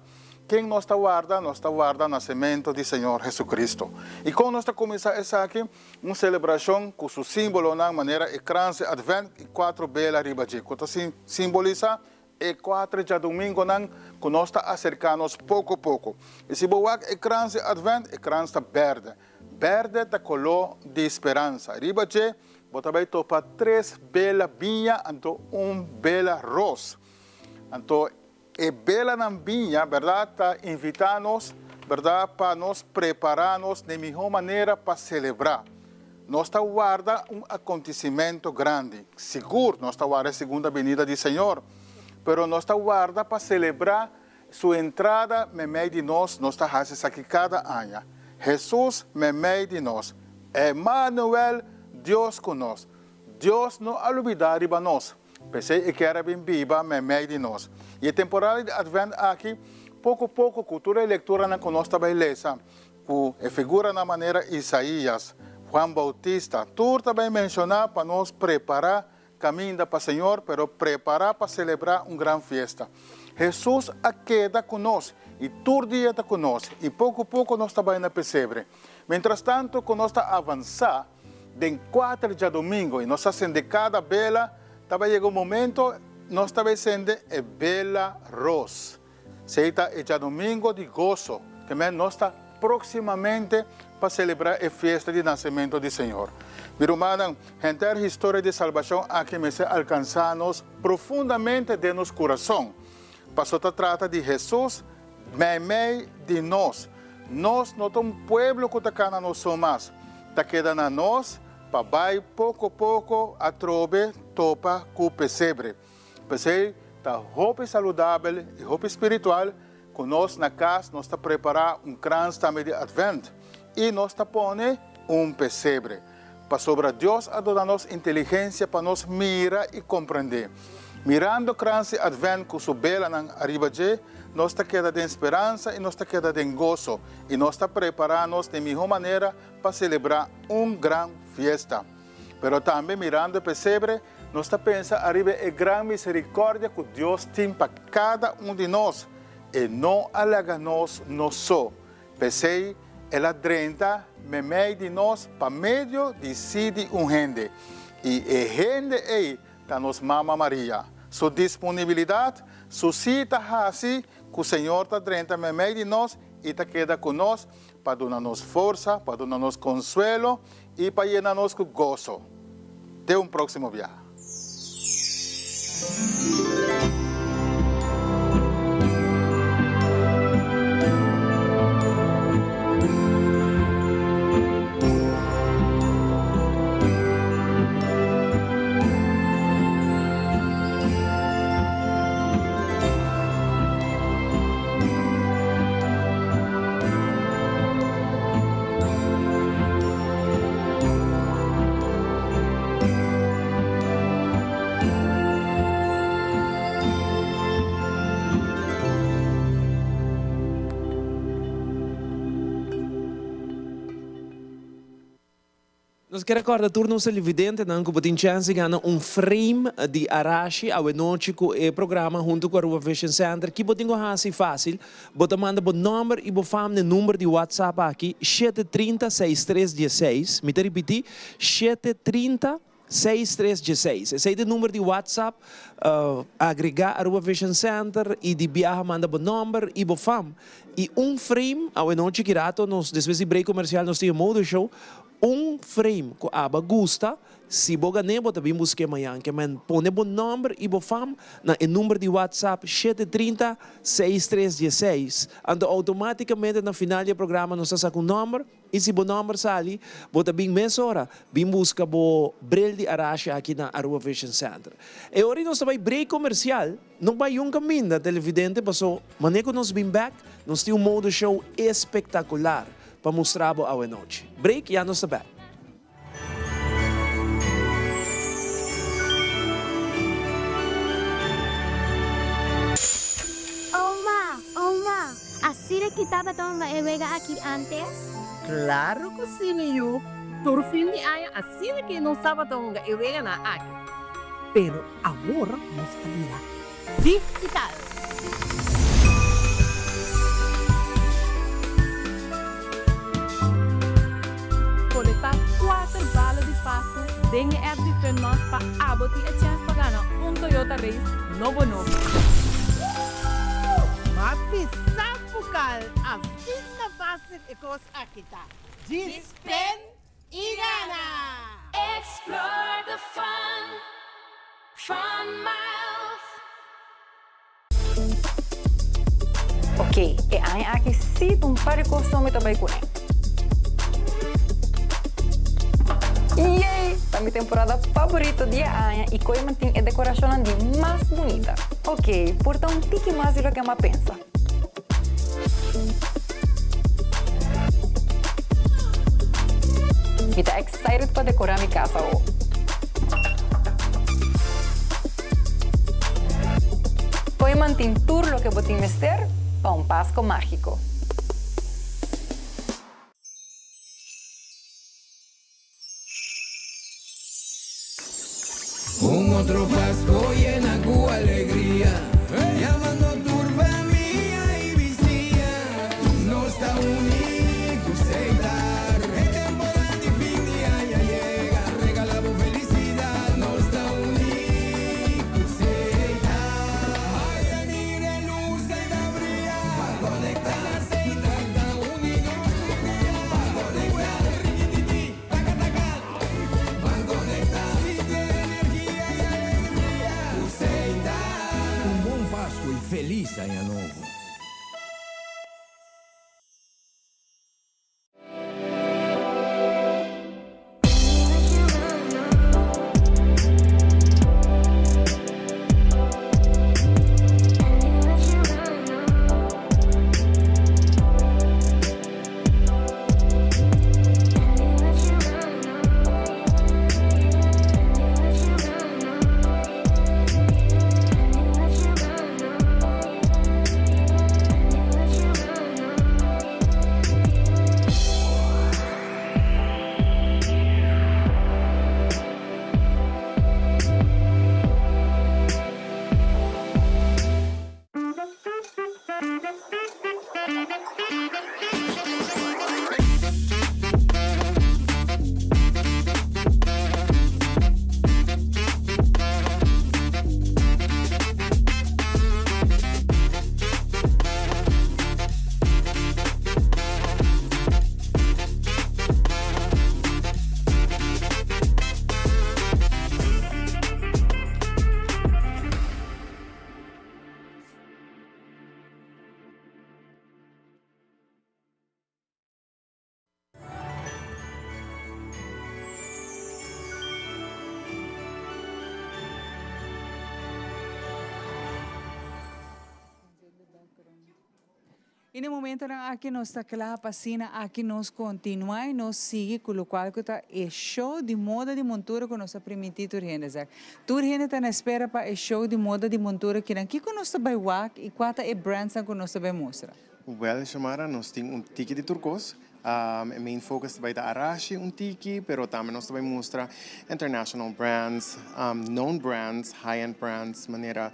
Ken nos ta warda? Nos ta warda nacemento di Señor Jesucristo. Y con nos ta cuminsa esaki? Un celebracion cu su simbolonan manera e krans di Advent y cuatro bela riba dje, cu ta simbolisa e cuatro djadomingonan cu nos ta acerca nos poco poco. Y si bo wak e krans di Advent, e krans ta berde. Berde ta color di speransa. Riba dje bo ta bay topa tres bela biña anto un bela ros. Anto E belanan biña, bèrdat, ta invitá nos, bèrdat, pa nos prepará nos n'e mihó manera pa selebrá. Nos ta warda un akontesimentu grandi. Sigur nos ta warda e segunda binida di Señor, pero nos ta warda pa selebrá Su entrada meimei di nos. Nos ta hasi esaki kada aña. Hesus meimei di nos. Emmanuel, Dios ku nos. Dios no a lubidá riba nos. P'esei e kier a bin biba meimei di nos. I e temporada di Advent aki, poko poko ku tur e lekturanan ku nos ta bai lesa, ku e figuranan manera Isaías, Juan Bautista, tur ta bai menshoná pa nos prepará kaminda pa Señor, pero prepará pa selebrá un gran fiesta. Hesus a keda ku nos i tur dia ta ku nos, i poko poko nos ta bai na pesebre. Mientrastanto ku nos ta avansá, Den kuater djadomingo i nos a sende kada bela, taba yega un momento nos ta bay sende e bela ros. Sey ta e djadomingo di goso, ke men nos ta proximamente pa celebra e fiesta di nacemento di Señor. Mi rumannan, henter historia di salbacion aki mester alcansa nos profundamente den nos curason, paso ta trata di Jesus Meimei di nos. Nos no ta un pueblo ku ta kana nos so mas. Ta keda na nos pa bai poko poko atrobe topa ku pesebre. P'esei ta hopi saludabel i hopi spiritual ku nos na kas nos ta prepará un krans tambe di Advent i nos ta pone un pesebre. Pasobra Dios a duna nos inteligensia pa nos mira i komprendé. Mirando krans di Advent ku su belanan ariba dje, nos ta keda den speransa i nos ta keda den goso, i nos ta prepará nos den mihó manera pa selebrá un gran fiesta. Pero tambe mirando e pesebre, nos ta pensa ariba e gran miserikòrdia ku Dios tin pa kada un di nos. E no a laga nos nos so. P'esei el a drenta meimei di nos pa medio di sí di un hende, i e hende ei ta nos Mama Maria. Su disponibilidat, su sí ta hasi ku Señor ta drenta meimei di nos i ta keda ku nos pa duna nos forsa, pa duna nos konsuelo i pa yena nos ku goso. Te un próksimo biaha. Nos kier a kòrda tur nos televidentenan ku bo tin chèns di gana un frame di Arashi awe nochi ku e programa huntu ku Aruba Vision Center. Ki bo tin ku hasi? Fásil, bo ta manda bo nòmber i bo fam na e number di WhatsApp aki, 730 6316. Mi ta ripití, 730 6316. Esei ta e number di WhatsApp. Agregá Aruba Vision Center i di biaha manda bo nòmber i bo fam. I un frame, awe nochi ki rato nos despues di break komersial nos tin e mode show. Un frame ku aba gusta, si bo gané bo ta bin busk'é mañan. Ke men pone bo nòmber i bo fam na e number di WhatsApp 730 6316. Anto outomátikamente na final di e programa nos ta saka un nòmber i si bo nòmber sali bo ta bin mesora bin buska bo bril di Arashi aki na Aruba Vision Center. E ora nos ta bai break komersial, no bai un kaminda televidente paso manera ku nos bin bèk nos tin un mode show espektakular. Pa mustra bo awe nochi. Break ya nos ta bek. Oma, oma, asina ki tabata hunga e wega aki antes? Claro cu si, mi yu. Tur fin di aña asina ki nos tabata hunga e weganan aki. Pero awor nos a bira digital. Kolektá kuater bala di Pasku den e app di Funmas pa abo tin e chèns pa gana un Toyota Race nobo nobo. Ma bisa bukal asina fásil e kos aki ta. Djis pen i gana! Explore the fun. Fun Miles. Ok, e aña aki sí ta un par di kos mi ta bai kuné. Yay! Ta mi temporada faborito di e aña i koe mantin e dekorashonnan di mas bunita. Ok, por ta un tiki mas di loke mi a pensa. Mi ta excited pa decorá mi cas awo. Kooiman tin tur loke bo tin mester pa un Pasco mágico. Un otro Pasco yena cu alegria, Yamando tur famia y bisia, Nos ta uni cu Setar. E temporada di fin di aña yega, Regala bo felicidad, Nos ta uni cu Setar. Ay, mira e luz ey ta bria, Ban conecta na Setar, ta uni nos tur dia, Ban conecta, riquititi. Taka taka, ban conecta Sinti energia y alegria Cu Seita. Un bon Pasco y feliz aña nobo. Y na e momentonan aki nos ta cla pa asina aki nos continua y nos sigui cu locual cu ta e show di moda di montura cu nos a priminti tur hende. Zak, tur hende ta na espera pa e show di moda di montura kinan. Kico nos ta bay wak y cua ta e brandsnan cu nos ta bay mustra? Well, Xiomara, nos tin un tiki di tur cos. E main focus ta bay ta Arashi un tiki, pero tambe nos ta bay mustra international brands, known brands, high-end brands manera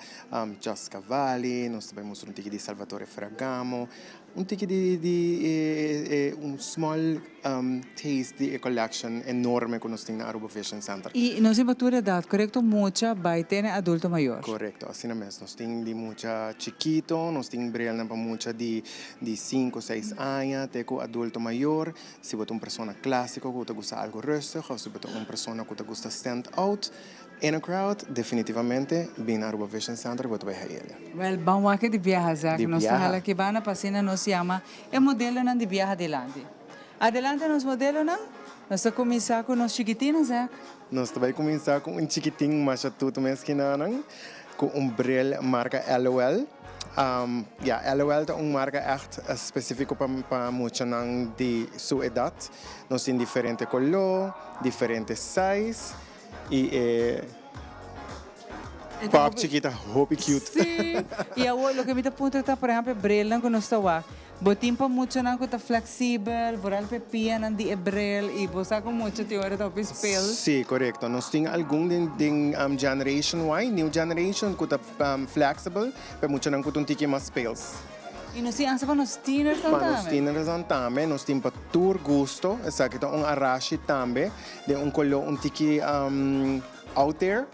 Just Cavalli, nos ta bay mustra un tiki di Salvatore Ferragamo, un tiki di di e un small taste di e collection enorme cu nos tin na Aruba Vision Center. Y nos tin pa tur edad, corecto? Mucha bay te na adulto mayor. Corecto, asina mes. Nos tin di mucha chikito, nos tin brilnan pa mucha di di cinco, seis aña te cu adulto mayor. Si bo ta un persona clasico cu ta gusta algo rustig of si bo ta un persona cu ta gusta stand out in a crowd, definitivamente bin na Aruba Vision Center bo ta bay haele. Wel, ban wak di biaha, Zack. Di Nos ta biaha. hala aki banda pa asina nos yama e modelonan di biaha dilanti. Adelante nos modelonan. Nos ta cuminsa cu nos chikitinnan, Zack. Nos ta bay cuminsa cu un chikitin masha tutu mes kinanan, cu un bril marca LOL. Ya, LOL ta un marca echt specifico pa muchanan di su edad. Nos tin diferente color, diferente size y e pop chikita hopi cute. Sí, y awor loke mi ta puntra ta, por ehempel, brilnan cu nos ta wak. Bo tin pa muchanan cu ta flexibel, vooral pa e pianan di e bril y bo sa cu mucha tin ora ta hopi spel. Sí, corecto. Nos tin algun den Generation Y, New Generation, cu ta flexible, pa e muchanan cu ta un tiki mas spels. Y nos tin hasta pa nos tienersnan Pa nos tambe. tienersnan tambe. Nos tin pa tur gusto. Esaki ta un Arashi tambe, den un color un tiki out there.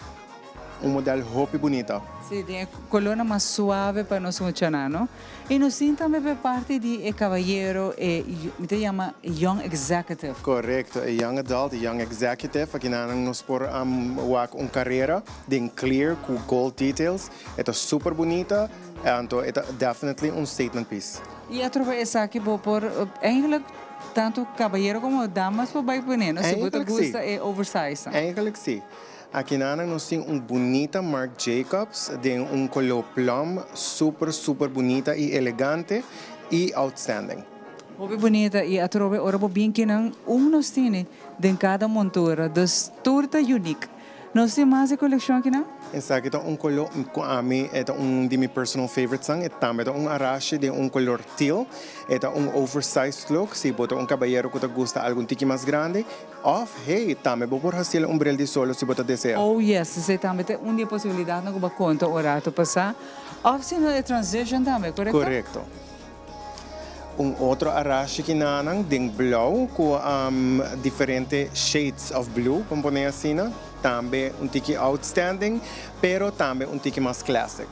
Un model hopi bunita. Sí, den e colornan mas suave pa nos muchanan, no? Y nos tin tambe pa e parti di e cabayero, e, mi ta yama young executive. Correcto, e young adult, e young executive. Aki nan nos por wak un carera den clear cu gold details. E ta super bunita, anto e ta definitely un statement piece. Y atrobe esaki bo por, eigenlijk tanto cabayero como damas por bay pone, no? Si bo ta Eigenlijk si. gusta e oversize. Eigenlijk si. Akinan nos tin un bunita Marc Jacobs den un color plum, super super bunita y elegante y outstanding. Hopi bunita y atrobe ora bo bin kinan un nos tini den cada montura, dus tur ta unique. Nos tin mas e coleccion akinan? Esaki ta un color cu ami e ta un di mi personal favoritesnan, e tambe ta un Arashi den un color teal, e ta un oversized look, si bo ta un cabayero cu ta gusta algo un tiki mas grandi, Of, hey, tambe bo por haciel un bril di solo si bo ta desea. Oh yes, esey tambe ta un di e posibilidadnan cu bo a conta un rato pasa. Of si no e transition tambe, corecto? Corecto. Un otro Arashi kinanan den blauw cu diferente shades of blue, pa pone asina. Tambe un tiki outstanding, pero tambe un tiki mas classic.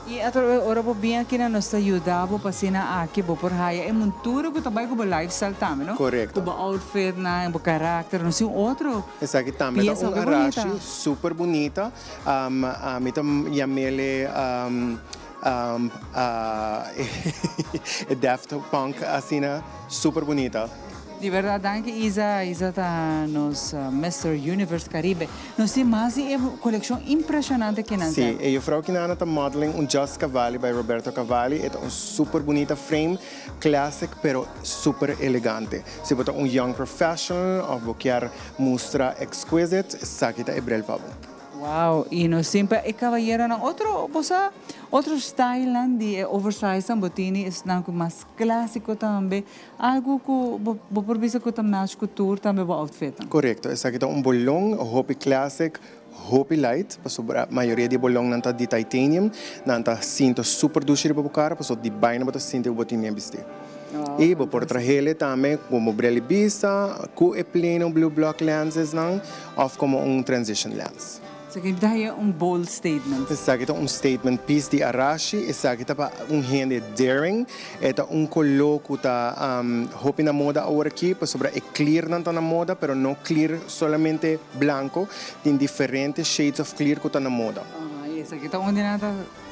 I atrobe ora bo bin akina nos ta yuda bo pa asina aki bo por haya e montura ku ta bai ku bo lifestyle tambe no. Korekto. Ku bo outfitnan, bo karakter, nos tin otro Esaki tambe ta piesa un hopi bunita. arashi super bunita. Ami ta yam'ele e Daft Punk asina super bunita. Di berdad danki Isa, Isa ta nos Mister Universe Caribe. Nos tin mas di e coleccion impresionante kinan Si, ta. e juffrouw kinana ta modeling un Just Cavalli by Roberto Cavalli. E ta un super bunita frame, classic pero super elegante. Si bo ta un young professional of bo kier mustra exquisite, esaki ta e bril pa bo. Wow y nos tin pa e caballeronan otro bo sa otro stylenan di e oversize nan bo tini esnan cu mas clasico tambe algo cu bo bo por bisa cu ta match cu tur tambe bo outfitnan. Corecto esaki ta un bolon hopi classic hopi light pasobra mayoria di e bolonnan ta di titanium nan ta sinto super dushi riba bo cara pasobra di baina bo ta sinti cu bo tin bien bisti y bo por trahele tambe como bril di bista cu e pleno blue block lenses nan. Of como un transition lens. Esaki ta haya un bold statement. Esaki ta un statement piece di Arashi. Esaki ta pa un hende daring. E ta un color cu ta hopi na moda awor aki pasobra e clearnan ta na moda pero no clear solamente blanco. Tin diferente shades of clear cu ta na moda. Y esaki ta un di nan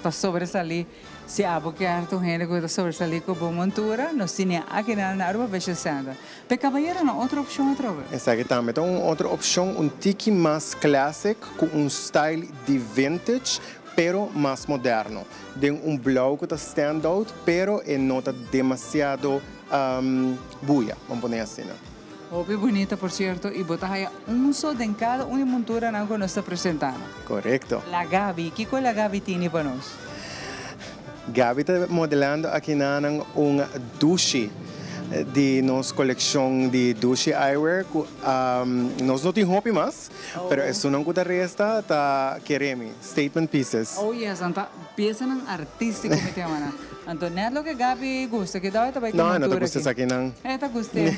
ta sobresali. Si abo kier ta un hende cu ta sobresali cu bo montura, nos tine aki na Aruba Vision Center. P'e cabayeronan otro opcion atrobe. Esaki tambe ta un otro opcion, un tiki mas classic cu un style di vintage pero mas moderno. Den un blauw cu ta stand out pero e no ta demasiado buya, ban pone asina. Hopi bunita por cierto y bo ta haya un so den cada un di monturanan cu nos ta presentando. Corecto. La Gaby, kico La Gaby tini pa nos? Gaby ta modelando akinan un dushi di nos coleccion di dushi eyewear cu nos no tin hopi mas, pero esunnan cu ta resta ta keremi, statement pieces. Oh yes, anto piesanan artistico mi ta yama nan. Anto net loke Gaby gusta, ki dòi ta bai cu No, e no ta montura gusta aki. esakinan. E ta gust'é.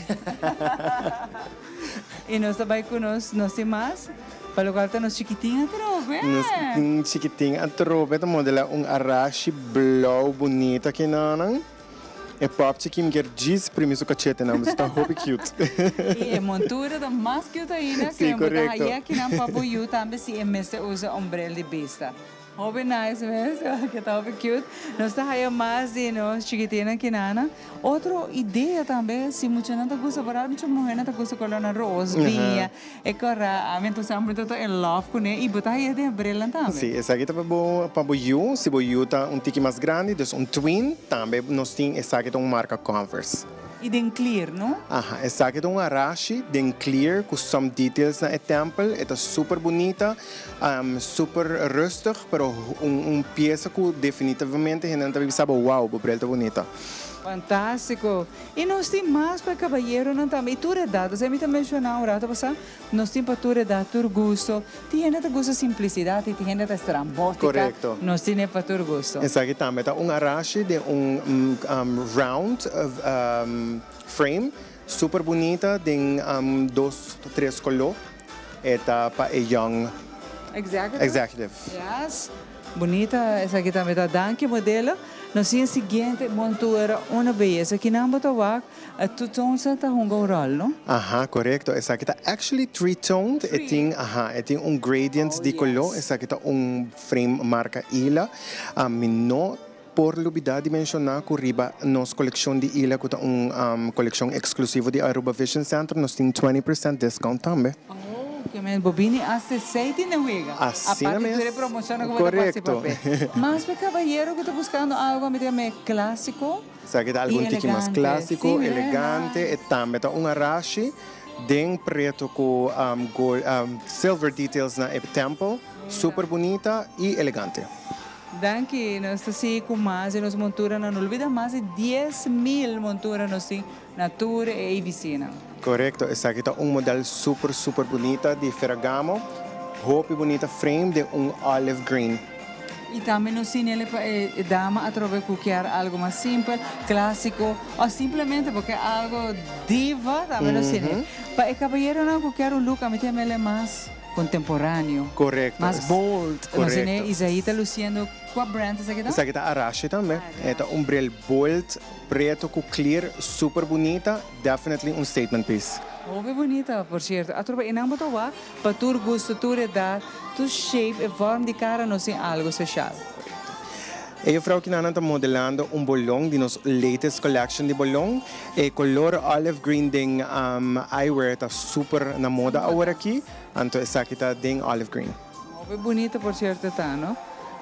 Y nos ta bai cu nos, nos tin mas. Pa locual ta nos chikitin atrobe. Nos chikitin atrobe ta modela un arashi blauw bunita kinanan. E popchi ki mi kier djis primi su cachetenan pasobra ta hopi cute. Y e montura ta mas cute ainda Sí, ke bo ta correcto. haya kinan pa bo yu tambe si e mester usa un bril di bista. Hopi nice mes, ke ta hopi cute. Nos ta haya mas di nos chikitinnan kinana. Otro idea tambe, si muchanan ta gusta, por mucha muhernan ta gusta colornan roos, biña, e cora, ami entonces ami ta in love cune y bo ta haya den e brilnan tambe. Si, esaki ta pa bo, pa bo yu, si bo yu ta un tiki mas grandi, dus un twin, tambe nos tin esaki ta un marca Converse. Y den clear, no? Aha, esaki ta un arashi den clear cu some details na e tempel, e ta super bunita, super rustig, pero un pieza cu definitivamente hendenan ta bisa bo, wow, bo bril ta bunita. Fantastico! Y nos tin mas pa e cabayeronan tambe y tur edad, osea mi ta menciona un rato pasa, nos tin pa tur edad, tur gusto, tin hende ta gusta simplicidad y tin hende ta estrambótica, nos tin pa tur gusto. Esaki tambe ta un arashi den un round frame, super bunita den dos, tres color. E ta pa e young Executive. executive. Yes. Bunita esaki tambe ta. Danki modelo. Nos tin e siguiente montura, una beyesa. Kinan bo ta wak? E two tones ta hunga un rol, no? Aha, corecto. Esaki ta actually three toned. E tin, aha, e tin un gradient di color. Esaki ta un frame marca Ila. Mi no por lubida di menciona cu riba nos coleccion di Ila, cu ta un coleccion exclusivo di Aruba Vision Center, nos tin 20% discount tambe. Oh, ke men bo bini hasta esey tin den wega. Asina Aparte mes. tur e promocionnan cu bo ta pasa papel. Mas pa e caballero cu ta buscando algo a mi ta yama e clasico. Esaki ta algun Y tiki mas elegante. clásico, Sí, mira, elegante. E tambe ta un arashi den preto cu silver details na e temple. Super bunita y elegante. Danki, nos ta sigui cu mas di nos monturanan. No olbida mas di 10,000 montura nos tin na tur e AVCnan. Corecto, esaki ta un model super super bunita di Ferragamo. Hopi bunita frame den un olive green. Y tambe nos tin ele pa e dama atrobe cu kier algo mas simpel, clasico o simplemente bo kier algo diva, tambe nos tin ele. Pa e caballeronan cu kier un look, ami tin ele mas contemporaneo. Mas bold. Nos tin e Isaí ta luciendo, cua brand esaki ta? Esaki ta Arashi tambe. E ta un bril bold, preto cu clear, super bunita, definitely un statement piece. Hopi bunita, por cierto. Atrobe enan bo ta wak Pa tur gusto, tur edad, tur shape e vorm di cara nos tin algo special. E juffrouw kinanan ta modelando un bolon di nos latest collection di bolon. E color olive green den eyewear ta super na moda awor aki, anto esaki ta den olive green. Hopi bunita por cierto ta, no?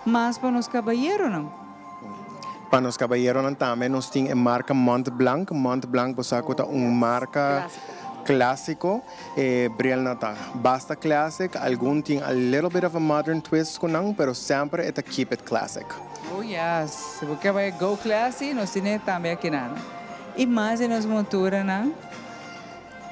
Mas pa nos cabayeronan. Pa nos cabayeronan tambe nos tin e marca Mont Blanc. Mont Blanc bo sa cu ta un marca clasico. E brilnan ta basta classic, algun tin a little bit of a modern twist cu nan, pero semper e ta keep it classic. Oh yes, si bo ke bai go classy, nos tine tambe akinan. Y mas di nos monturanan.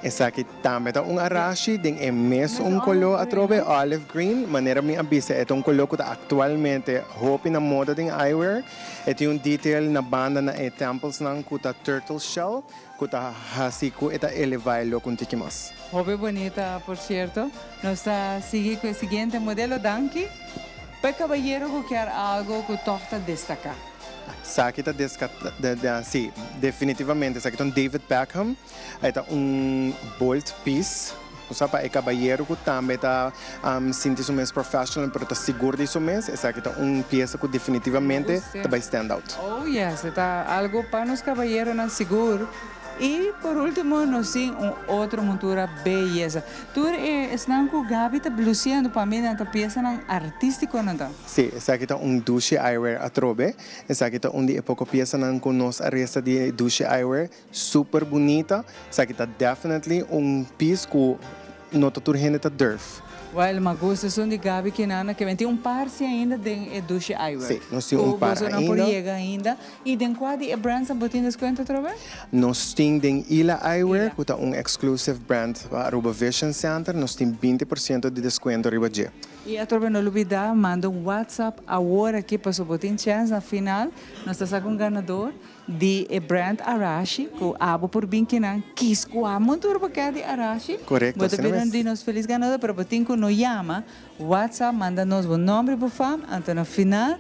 Esaki tambe ta un arashi den e mes un color atrobe, olive green. Manera mi a bisa e ta un color cu ta actualmente hopi na moda den eyewear. E tin un detail na banda na e templesnan cu ta turtle shell. Cu ta haci cu e ta eleva e look un tiki mas. Hopi bunita por cierto. Nos ta sigui cu e siguiente modelo danki pa e cabayero cu kier algo cu toch ta destaca. Esaki ta desca si definitivamente esaki ta un David Beckham e ta un bold piece bo sa pa e cabayero cu tambe ta sinti su mes professional pero ta sigur di su mes esaki ta un pieza cu definitivamente ta bay stand out. Oh yes, e ta algo pa nos cabayeronan sigur. Y por ultimo nos tin un otro montura beyeza. Tur e esnan cu Gaby ta luciendo pa mi nan ta piezanan artistico nan ta. Si, esaki ta un dushi eyewear atrobe. Esaki ta un di e poco piezanan cu nos a resta di dushi eyewear. Super bunita. Esaki ta definitely un piece cu no ta tur hende ta durf. Well, mi a gusta esun di Gaby Kinana, ke men tin un par si ainda den e dushi eyewear. Si, nos tin un par Ku boso nan por ainda. yega ainda. I den kua di e brands nan bo tin deskuento atrobe? Nos tin den Ila Eyewear, ku ta un exclusive brand pa Aruba Vision Center, nos tin 20% di deskuento riba dje. I atrobe no lubida manda un WhatsApp awor aki paso bo tin chèns na final nos ta saka un ganador di e brand Arashi ku abo por bin kinan kis kua montura bo kier di Arashi. Korekto, Bo ta asina bira mes. di nos felis ganador pero bo tin ku no yama WhatsApp manda nos bo nomber i bo fam anto na final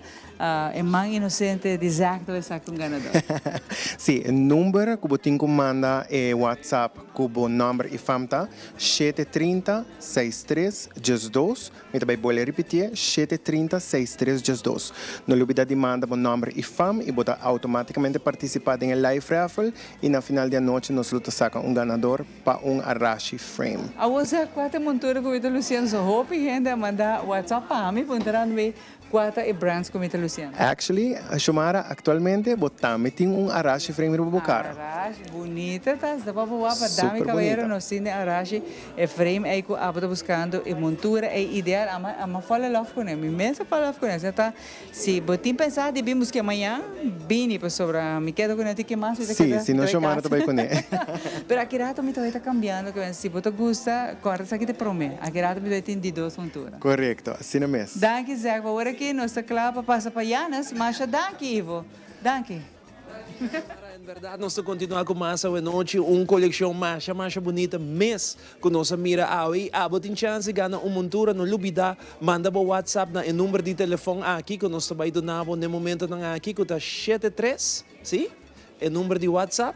E man inosente di Zack ta bay saka un ganador. Sí, e number ku bo tin ku manda e WhatsApp ku bo nòmber i fam ta 730 63 12. Mi ta bai bolbe ripitié, 730 63 12. No lubidá di manda bo nòmber i fam i bo ta outomátikamente partisipá den e live raffle i na final di anochi nos lo ta saka un ganador pa un Arashi frame. Awor Zack, kua ta e montura ku mi ta luciendo? So hopi hende a manda WhatsApp pa mi puntrando mi Kua ta e brands ku mi ta luciendo? Actually, Xiomara, actualmente bo tambe tin un Arashi frame riba bo cara. Arashi, bunita ta, sta pa bo wapa. Dame Super caballero bunita. nos tin den Arashi e frame ey ku abo ta buscando, e montura ey ideal. Ama ama fall in love kune, mi mes a fall in love kune. Asina ta, si bo tin pensa di bin busk'e mañan, bini pasobra mi keda kune tin ke mas mi ta Si, keda si no mi ta bai Xiomara ta kas. bai kune. Pero aki rato mi tawai ta cambiando, si bo ta gusta, corda esaki ta prome. Aki rato mi tawai tin di dos montura. Korekto, asina mes. Danki Zack, pa ora aki nos ta kla pa pasa pa Janus. Masha danki Ivo. Danki. En berdad nos ta continua cu mas awe nochi, un coleccion masha masha bunita mes cu nos a mira awe y abo tin chance di gana un montura, no lubida manda bo WhatsApp na e number di telefon aki cu nos ta bay duna bo n'e momentonan aki cu ta shete tres, si? E number di WhatsApp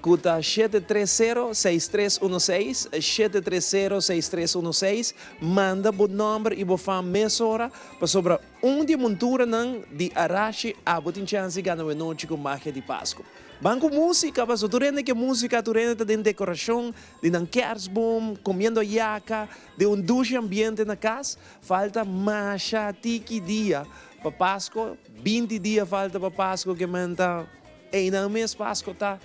cu ta 730 6316, 730 6316, manda bo nomber y bo fam mesora pasobra un di e monturanan di Arashi abo tin chance di gana wenochi cu magia di Pasco. Ban cu musica pasobra tur hende ke musica, tur hende ta den decoracion di nan kerstboom, comiendo yaca, den un dushi ambiente na cas. Falta masha tiki dia pa Pasco, 20 dia falta pa Pasco ke men ta Einan mes Pasco ta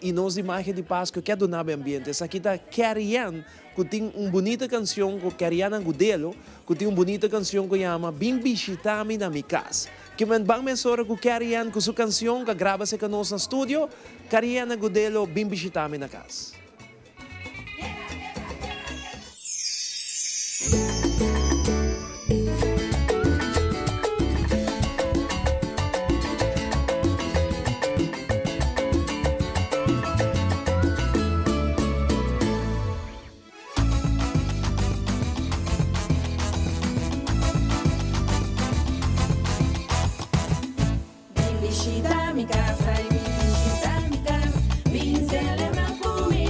y nos di Magia di Pasco ke a duna bo e ambiente. Esaki ta Carrie-Ann cu tin un bunita cancion cu Carrie-Ann Agudelo cu tin un bunita cancion cu yama Bin bishita mi na mi cas. Ke men ban mesora cu Carrie-Ann cu su cancion cu a graba cerca nos na studio, Carrie-Ann Agudelo Bin bishita mi na cas. Bin bishita mi cas, ay bin bishita mi cas, bin celebra cu mi.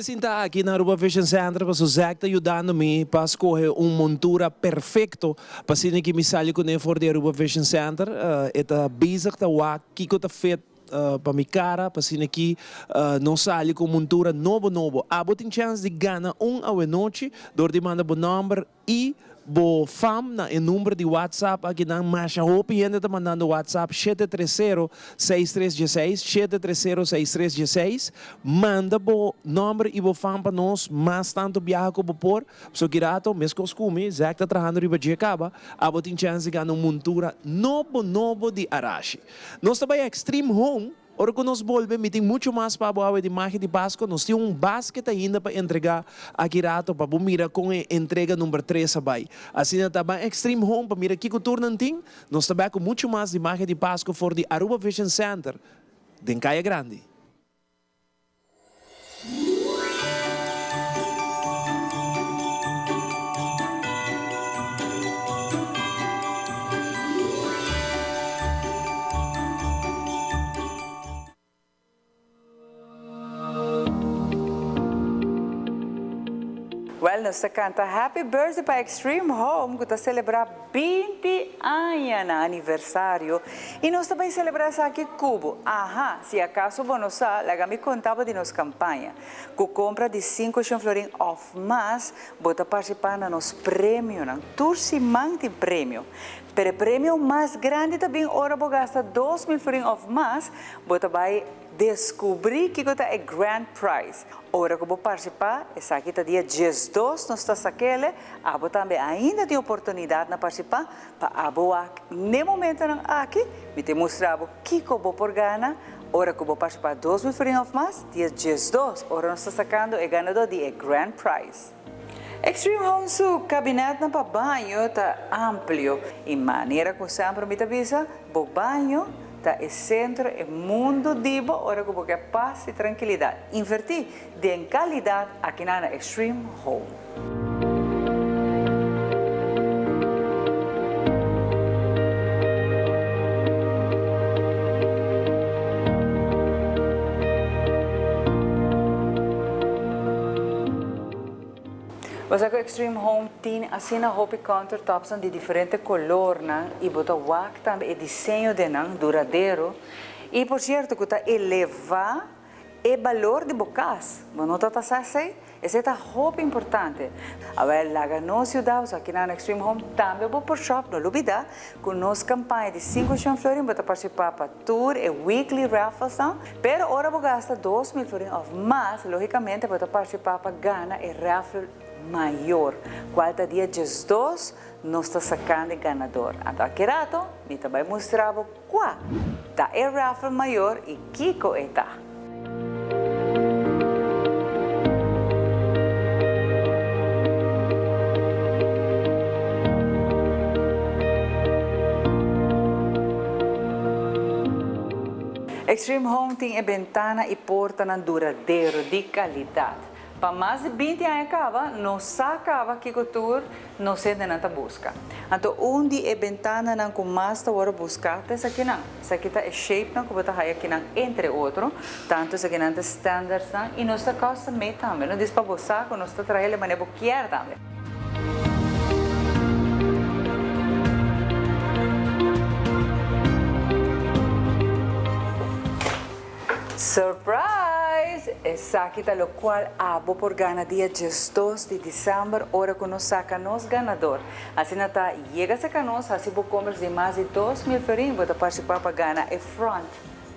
sinta aki na Aruba Vision Center paso Zack ta yudando mi pa scoge un montura perfecto pa asina ki mi sali cune for di Aruba Vision Center. E ta bezig ta wak kico ta fit pa mi cara pa asina ki nos sali cu un montura nobo nobo. Abo tin chance di gana un awenochi door di manda bo nomber y bo fam na e number di WhatsApp aki nan masha hopi hende ta mandando WhatsApp shete tres sero seis tres dieseis shete tres sero seis tres dieseis manda bo nomber y bo fam pa nos mas tanto biaha cu bo por pasobra ki rato mescos cu mi Zack ta trahando riba dje caba abo tin chance di gana un montura nobo nobo di Arashi nos ta bay Extreme Home. Ora ku nos bolbe, mi tin muchu mas pa bo awe di magia di Pasko. Nos tin un basket ainda pa entregá aki rato pa bo mira kon e entrega number tres a bai. Asina ta ban Extreme Home pa mira kiko tur nan tin. Nos ta bek ku muchu mas di magia di Pasko for di Aruba Vision Center den Kaya Grandi. Well, nos ta canta Happy Birthday pa Extreme Home cu ta celebra 20 aña na aniversario y nos ta bay celebra esaki cu bo. Aha, si acaso bo no sa, laga mi conta bo di nos campaña. Cu compra di cinco shen florin of mas, bo ta participa na nos premionan. Tur siman tin premio. Pero e premio mas grandi ta bin ora bo gasta 2000 florin of mas, bo ta bay Deskubrí kiko ta e Grand Prize. Ora ku bo partisipá, esaki ta dia 12 nos ta sak'ele, abo tambe ainda tin oportunidat na partisipá pa abo wak n'e momentonan aki, mi ta mustra bo kiko bo por gana ora ku bo partisipá 2000 florin òf mas dia 12 ora nos ta sakando e ganadó di e Grand Prize. Extreme Home su kabinètnan pa baño ta amplio i manera ku semper mi ta bisa, bo baño ta e sentro e mundu di bo ora ku bo ke pas i trankilidat. Invertí den kalidat akinan na Extreme Home. Bo sa ku Extreme Home tin asina hopi countertopsnan di diferente kolornan i bo ta wak tambe e diseño den nan duradero i por sierto ku ta eleva e balor di bo kas. Bo no ta ta sa esei? Esei ta hopi importante. Awel laga nos yuda bo aki na Extreme Home tambe bo por shop. No lubida ku nos kampaña di sinku shen florin bo ta partisipá pa tur e weekly rafflesnan. Pero ora bo gasta 2000 florin of mas logicamente bo ta partisipá pa gana e raffle mayor cual ta dia 12 nos ta sacando e ganador. Anto aki rato mi ta bay mustra bo cua ta e raffle mayor y kico e ta. Extreme Home tin e bentana y portanan duradero di calidad. Pa mas di 20 aña caba, nos sa caba kico tur nos hendenan ta busca. Anto un di e bentananan cu mas ta worde busca ta esakinan. Esaki ta e shapenan cu bo ta haya akinan entre otro. Tanto esakinan ta standardsnan y nos ta custom made tambe. No dis pa bo sa cu nos ta traha el e manera bo kier tambe. Surprise! Esaki ta locual abo por gana dia 12 di december ora cu nos saca nos ganador. Asina ta, yega cerca nos, haci bo compras di mas di 2000 florin, bo ta participa pa gana e front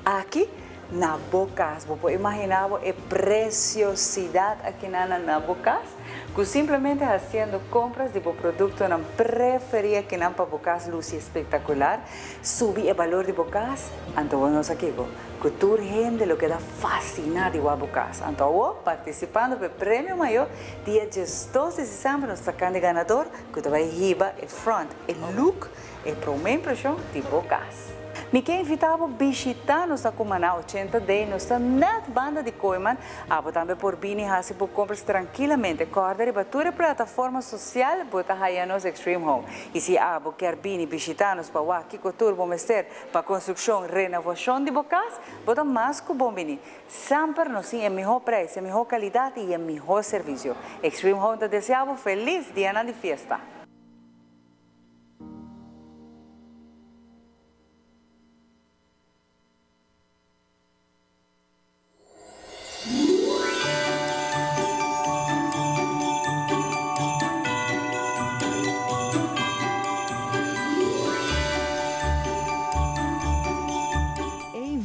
aki na bo cas. Bo por imagina bo e preciosidad aki na bo cas? Cu simplemente haciendo compras di bo productonan preferi akinan pa bo cas luci espectacular, subi e balor di bo cas, anto bo no sa kico, cu tur hende lo keda fascina di wak bo cas. Anto awo, participando pa e premio mayor, dia 12 di december nos ta cande ganador cu ta bay hiba e front, e look, e prome impresion di bo cas. Mi ke invitá bo bishitá nos na Cumaná 80 D, nos ta nèt banda di Kooiman. Abo tambe por bini hasi bo kompras trankilamente. Kòrda riba tur e plataforma sosial bo ta haya nos Extreme Home. I si abo kier bini bishitá nos pa wak kiko tur bo mester pa konstrukshon, renovashon di bo kas, bo ta mas ku bon bini. Semper nos tin e mihó preis, e mihó kalidat i e mihó servisio. Extreme Home ta deseá bo felis dianan di fiesta!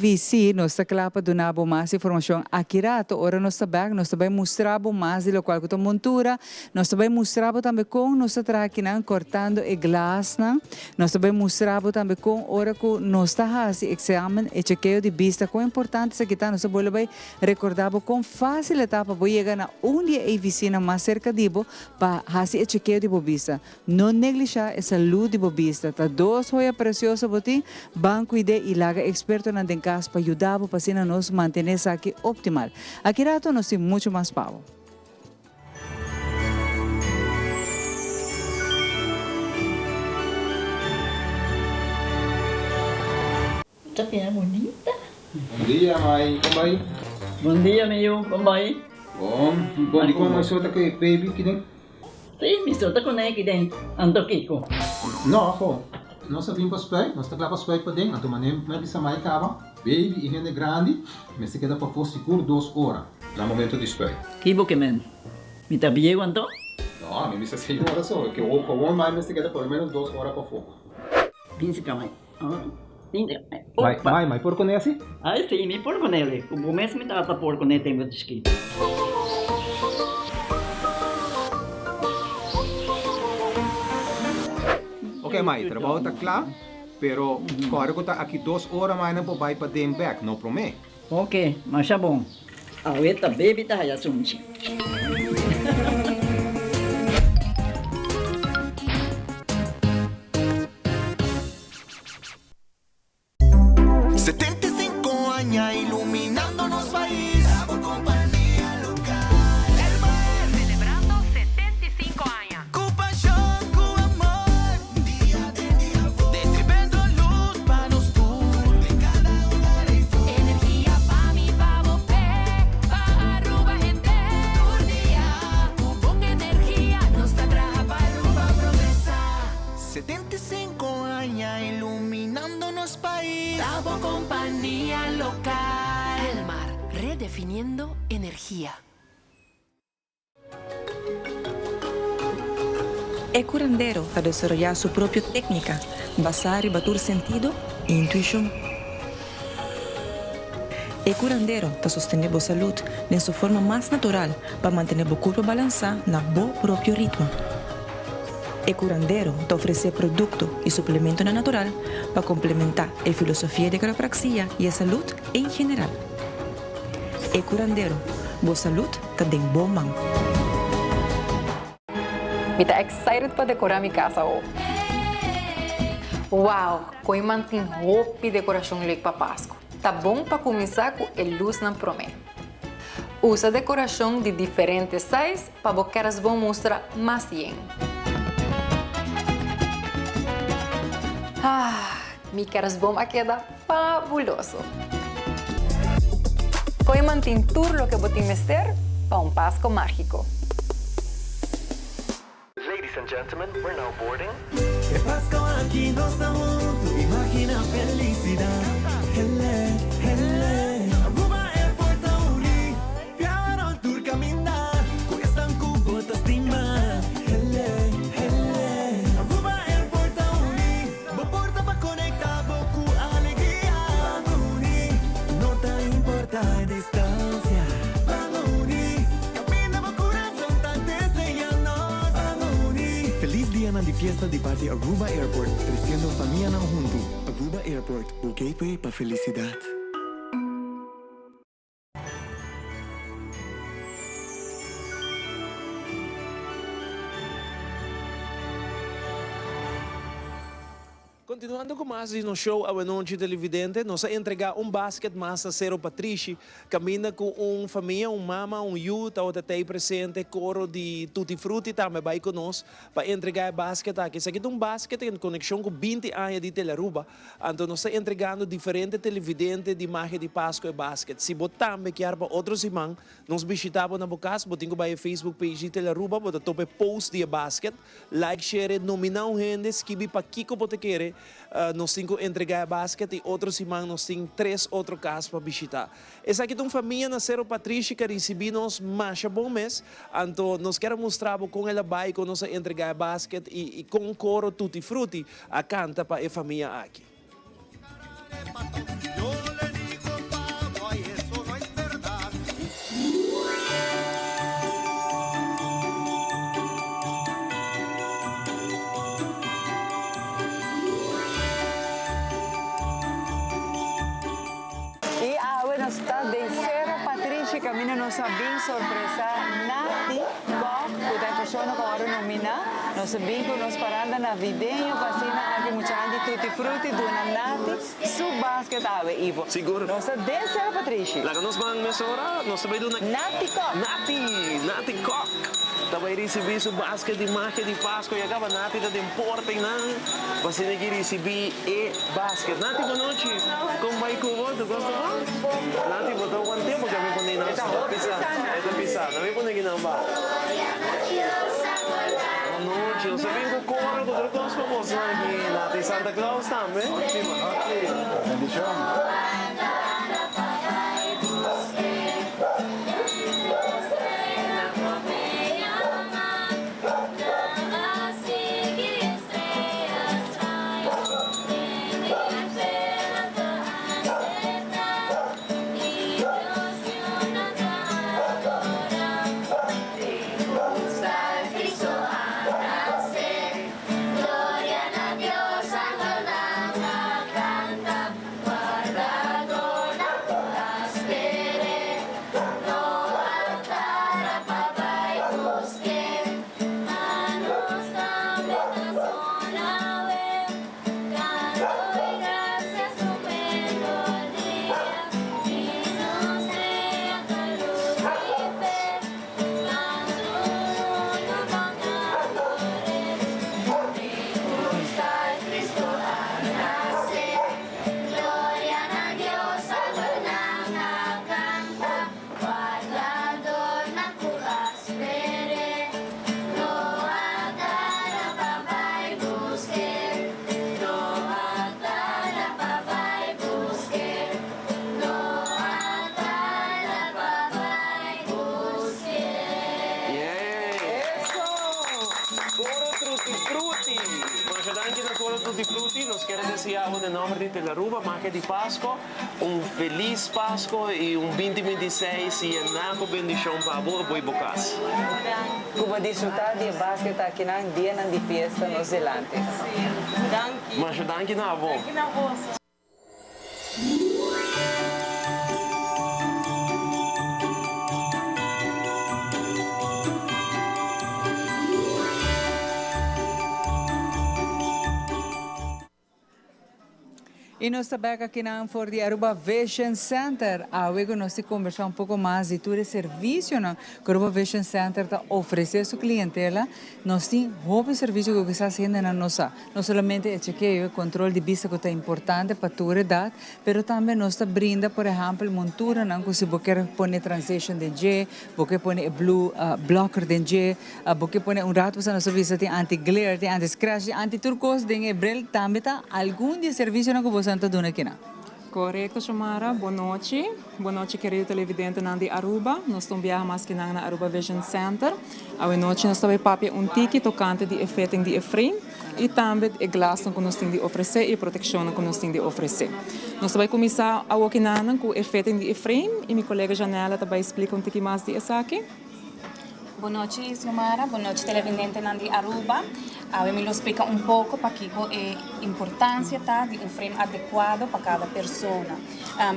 AVC, nos ta kla pa duna bo mas informashon aki rato. Ora nos ta bek, nos ta bai mustra bo mas di lokual ku ta montura. Nos ta bai mustra bo tambe kon nos ta traha kinan kortando e glasnan. Nos ta bai mustra bo tambe kon ora ku nos ta hasi eksamen, e chekeo di bista, kon importante esaki ta. Nos ta bolbe bai rekorda bo kon fásil e ta pa bo yega na un di e AVCnan mas serka di bo pa hasi e chekeo di bo bista. No neglishá e salú di bo bista. Ta dos hoya presioso bo tin, ban kuid'é i laga ekspertonan den kas pa yuda bo pa asina nos mantené esaki optimal. Aki rato nos tin muchu mas pa bo. Ta bira bunita. Bon dia mai, kon bai? Bon dia mi yu, kon bai? Bon, bon di kon mai so ta ku e baby kiden? Si, mi so ta kuné kiden, anto kiko? No, ho, nos a bin pa spuit, nos ta kla pa spuit paden, anto manera mi a bisa mai kaba, baby i hende grandi mester keda pafó sigur dos ora na momento di spuit. Ki bo ke men? Mi ta bieu anto? No, mi bisa seis ora so, ke gewoon mai mester keda por lo menos dos ora pafó. Bin si ka mai. Mai, mai, mai por kuné asi? Ai si, mi por kuné li. Ku bo mes mi tata por kuné tempu di chikito. Ok mai, trabou ta kla, pero kòrda ku ta aki dos ora mai nan por bai paden bèk, no promé. Ok, masha bon. Awe ta baby ta haya sunchi. 75 aña iluminando nos pais. Bo kompania lokal. Elmar. Selebrando 75 aña. Ku pashon, ku amor. Dia den dia for. Destribendo lus pa nos tur. Den kada hogar ei for. Energia pa mi, pa bo, p'e, pa Aruba henter. Tur dia ku bon energia nos ta traha pa Aruba progresa. 75 aña iluminando nos pais. Ta bo kompania lokal. Elmar, redefiniendo energia. E curandero ta desaroyá su propio técnica basá riba tur sentido i intuishon. E curandero ta sostené bo salud den su forma mas natural pa mantené bo curpa balansá na bo propio ritmo. E curandero ta ofresé producto i suplementonan natural pa complementá e filosofia di quiropraxia i e salud en general. E curandero, bo salud ta den bo man. Mi ta excited pa decora mi cas awo. Wow, Kooiman tin hopi decoracion leuk pa Pascu. Ta bon pa cuminsa cu e luznan prome. Usa decoracion di diferente size pa bo kerstboom mustra mas yen. Ah, mi kerstboom a keda fabuloso! Kooiman tin tur loke bo tin mester pa un Pasco magico. Ladies and gentlemen, we're now boarding. E Pasco aki nos ta huntu, imagina felicidad. Hele, hele. Aruba Airport ta uni, biaha rond tur caminda, cu esnan cu bo ta stima. Hele, hele. Aruba Airport ta uni, bo porta pa conecta bo cu alegria. Ban uni, no ta importa e distancia. Ban uni, caminda bo curazon ta desea nos. Ban uni. Feliz dianan di fiesta di parti Aruba Airport, treciendo famianan hunto. Aruba Airport, bo gateway pa felicidad. Continuando. Continuando cu mas di nos show awenochi televidente, nos a entrega un basket mas na Cero Patrishi, caminda cu un famia, un mama, un yu tawata tey presente, coro di Tutti Frutti tambe bay cu nos pa entrega e basket aki. Esaki ta un basket en conexion cu binti aña di Telearuba, anto nos ta entregando diferente televidente di Magia di Pasco e basket. Si bo tambe kier pa otro siman nos bishita bo na bo cas, bo tin cu bay e Facebook page di Telearuba, bo ta topa e post di e basket. Like, share, nomina un hende, skibi pakiko bo ta kere. Nos tin ku entregá e basket i otro siman nos tin tres otro kas pa bishitá. Esaki ta un famia na Sero Patrishi ku a risibí nos masha bon mes. Anto nos kier a mustra bo kon el a bai, kon nos a entregá e basket i kon koro Tutti Frutti a kanta pa e famia aki. Y awe nos ta den Cerro Patrishi caminda nos a bin sorpresa Nati Koch cu ta e persona cu awor nomina. Nos a bin cu nos paranda navideño pa asina aki muchanan di Tutti Frutti duna Nati su basket awe, Ivo. Sigur. Nos ta den Cerro Patrishi. Laga nos ban mesora, nos ta bay duna. Nati Koch. Nati! Nati Koch ta bay ricibi su basket di magia di Pasco. Ya caba Nati ta den porta eynan pa asina ki ricibi e basket. Nati, bon nochi. Con bay cu bo? Tur cos ta bon? Nati, bo ta want'é porque ami pone eynan. E ta hopi pisa, Nati. E ta pisa. Ami pone akinan ba. Bon nochi. Nos a bin cu coro cu tur cos pa bos aki. Nati Santa Claus tambe. Nochi, bon nochi. Bendicion. Coro Truti Frutti! Masha danki na Coro Tutti Frutti. Nos kier a desea abo den nomber di Telaruba, Magia di Pasco, un felis Pasco y un binti binti seis yena cu bendicion pa abo, abo y bo cas. Cu bo disfruta di e basket akinan dianan di fiesta nos delante. Masha danki na abo. Y nos ta bek akinan for di Aruba Vision Center. Awe cu nos tin conversa un poco mas di tur e servicionan cu Aruba Vision Center ta ofrece su clientela. Nos tin hopi servicio cu kisas hendenan no sa. No solamente e chekeo, e control di bista cu ta importante pa tur edad, pero tambe nos ta brinda por ehempel monturanan cu si bo kier pone transition den dje, bo kier pone e blue blocker den dje, Bo ke pone un rato pasobra nos a bisa tin anti glare, tin anti scratch, tin anti tur kos den e bril tambe ta algun di e servisionan ku boso ta duna kinan. Korekto Xiomara, bon nochi. Bon nochi kerido televidentenan di Aruba. Nos ta un biaha mas kinan na Aruba Vision Center. Awe nochi nos ta bai papia un tiki tokante di e fitting di e frame i tambe e glasnan ku nos tin di ofresé i e protekshonnan ku nos tin di ofresé. Nos ta bai kuminsá awokinan ku e fitting di e frame i mi kolega Janella ta bai splika un tiki mas di esaki. Bon nochi Xiomara, bon nochi televidentenan di Aruba. Awe mi lo splica un poco pakico e importancia ta di un frame adecuado pa cada persona.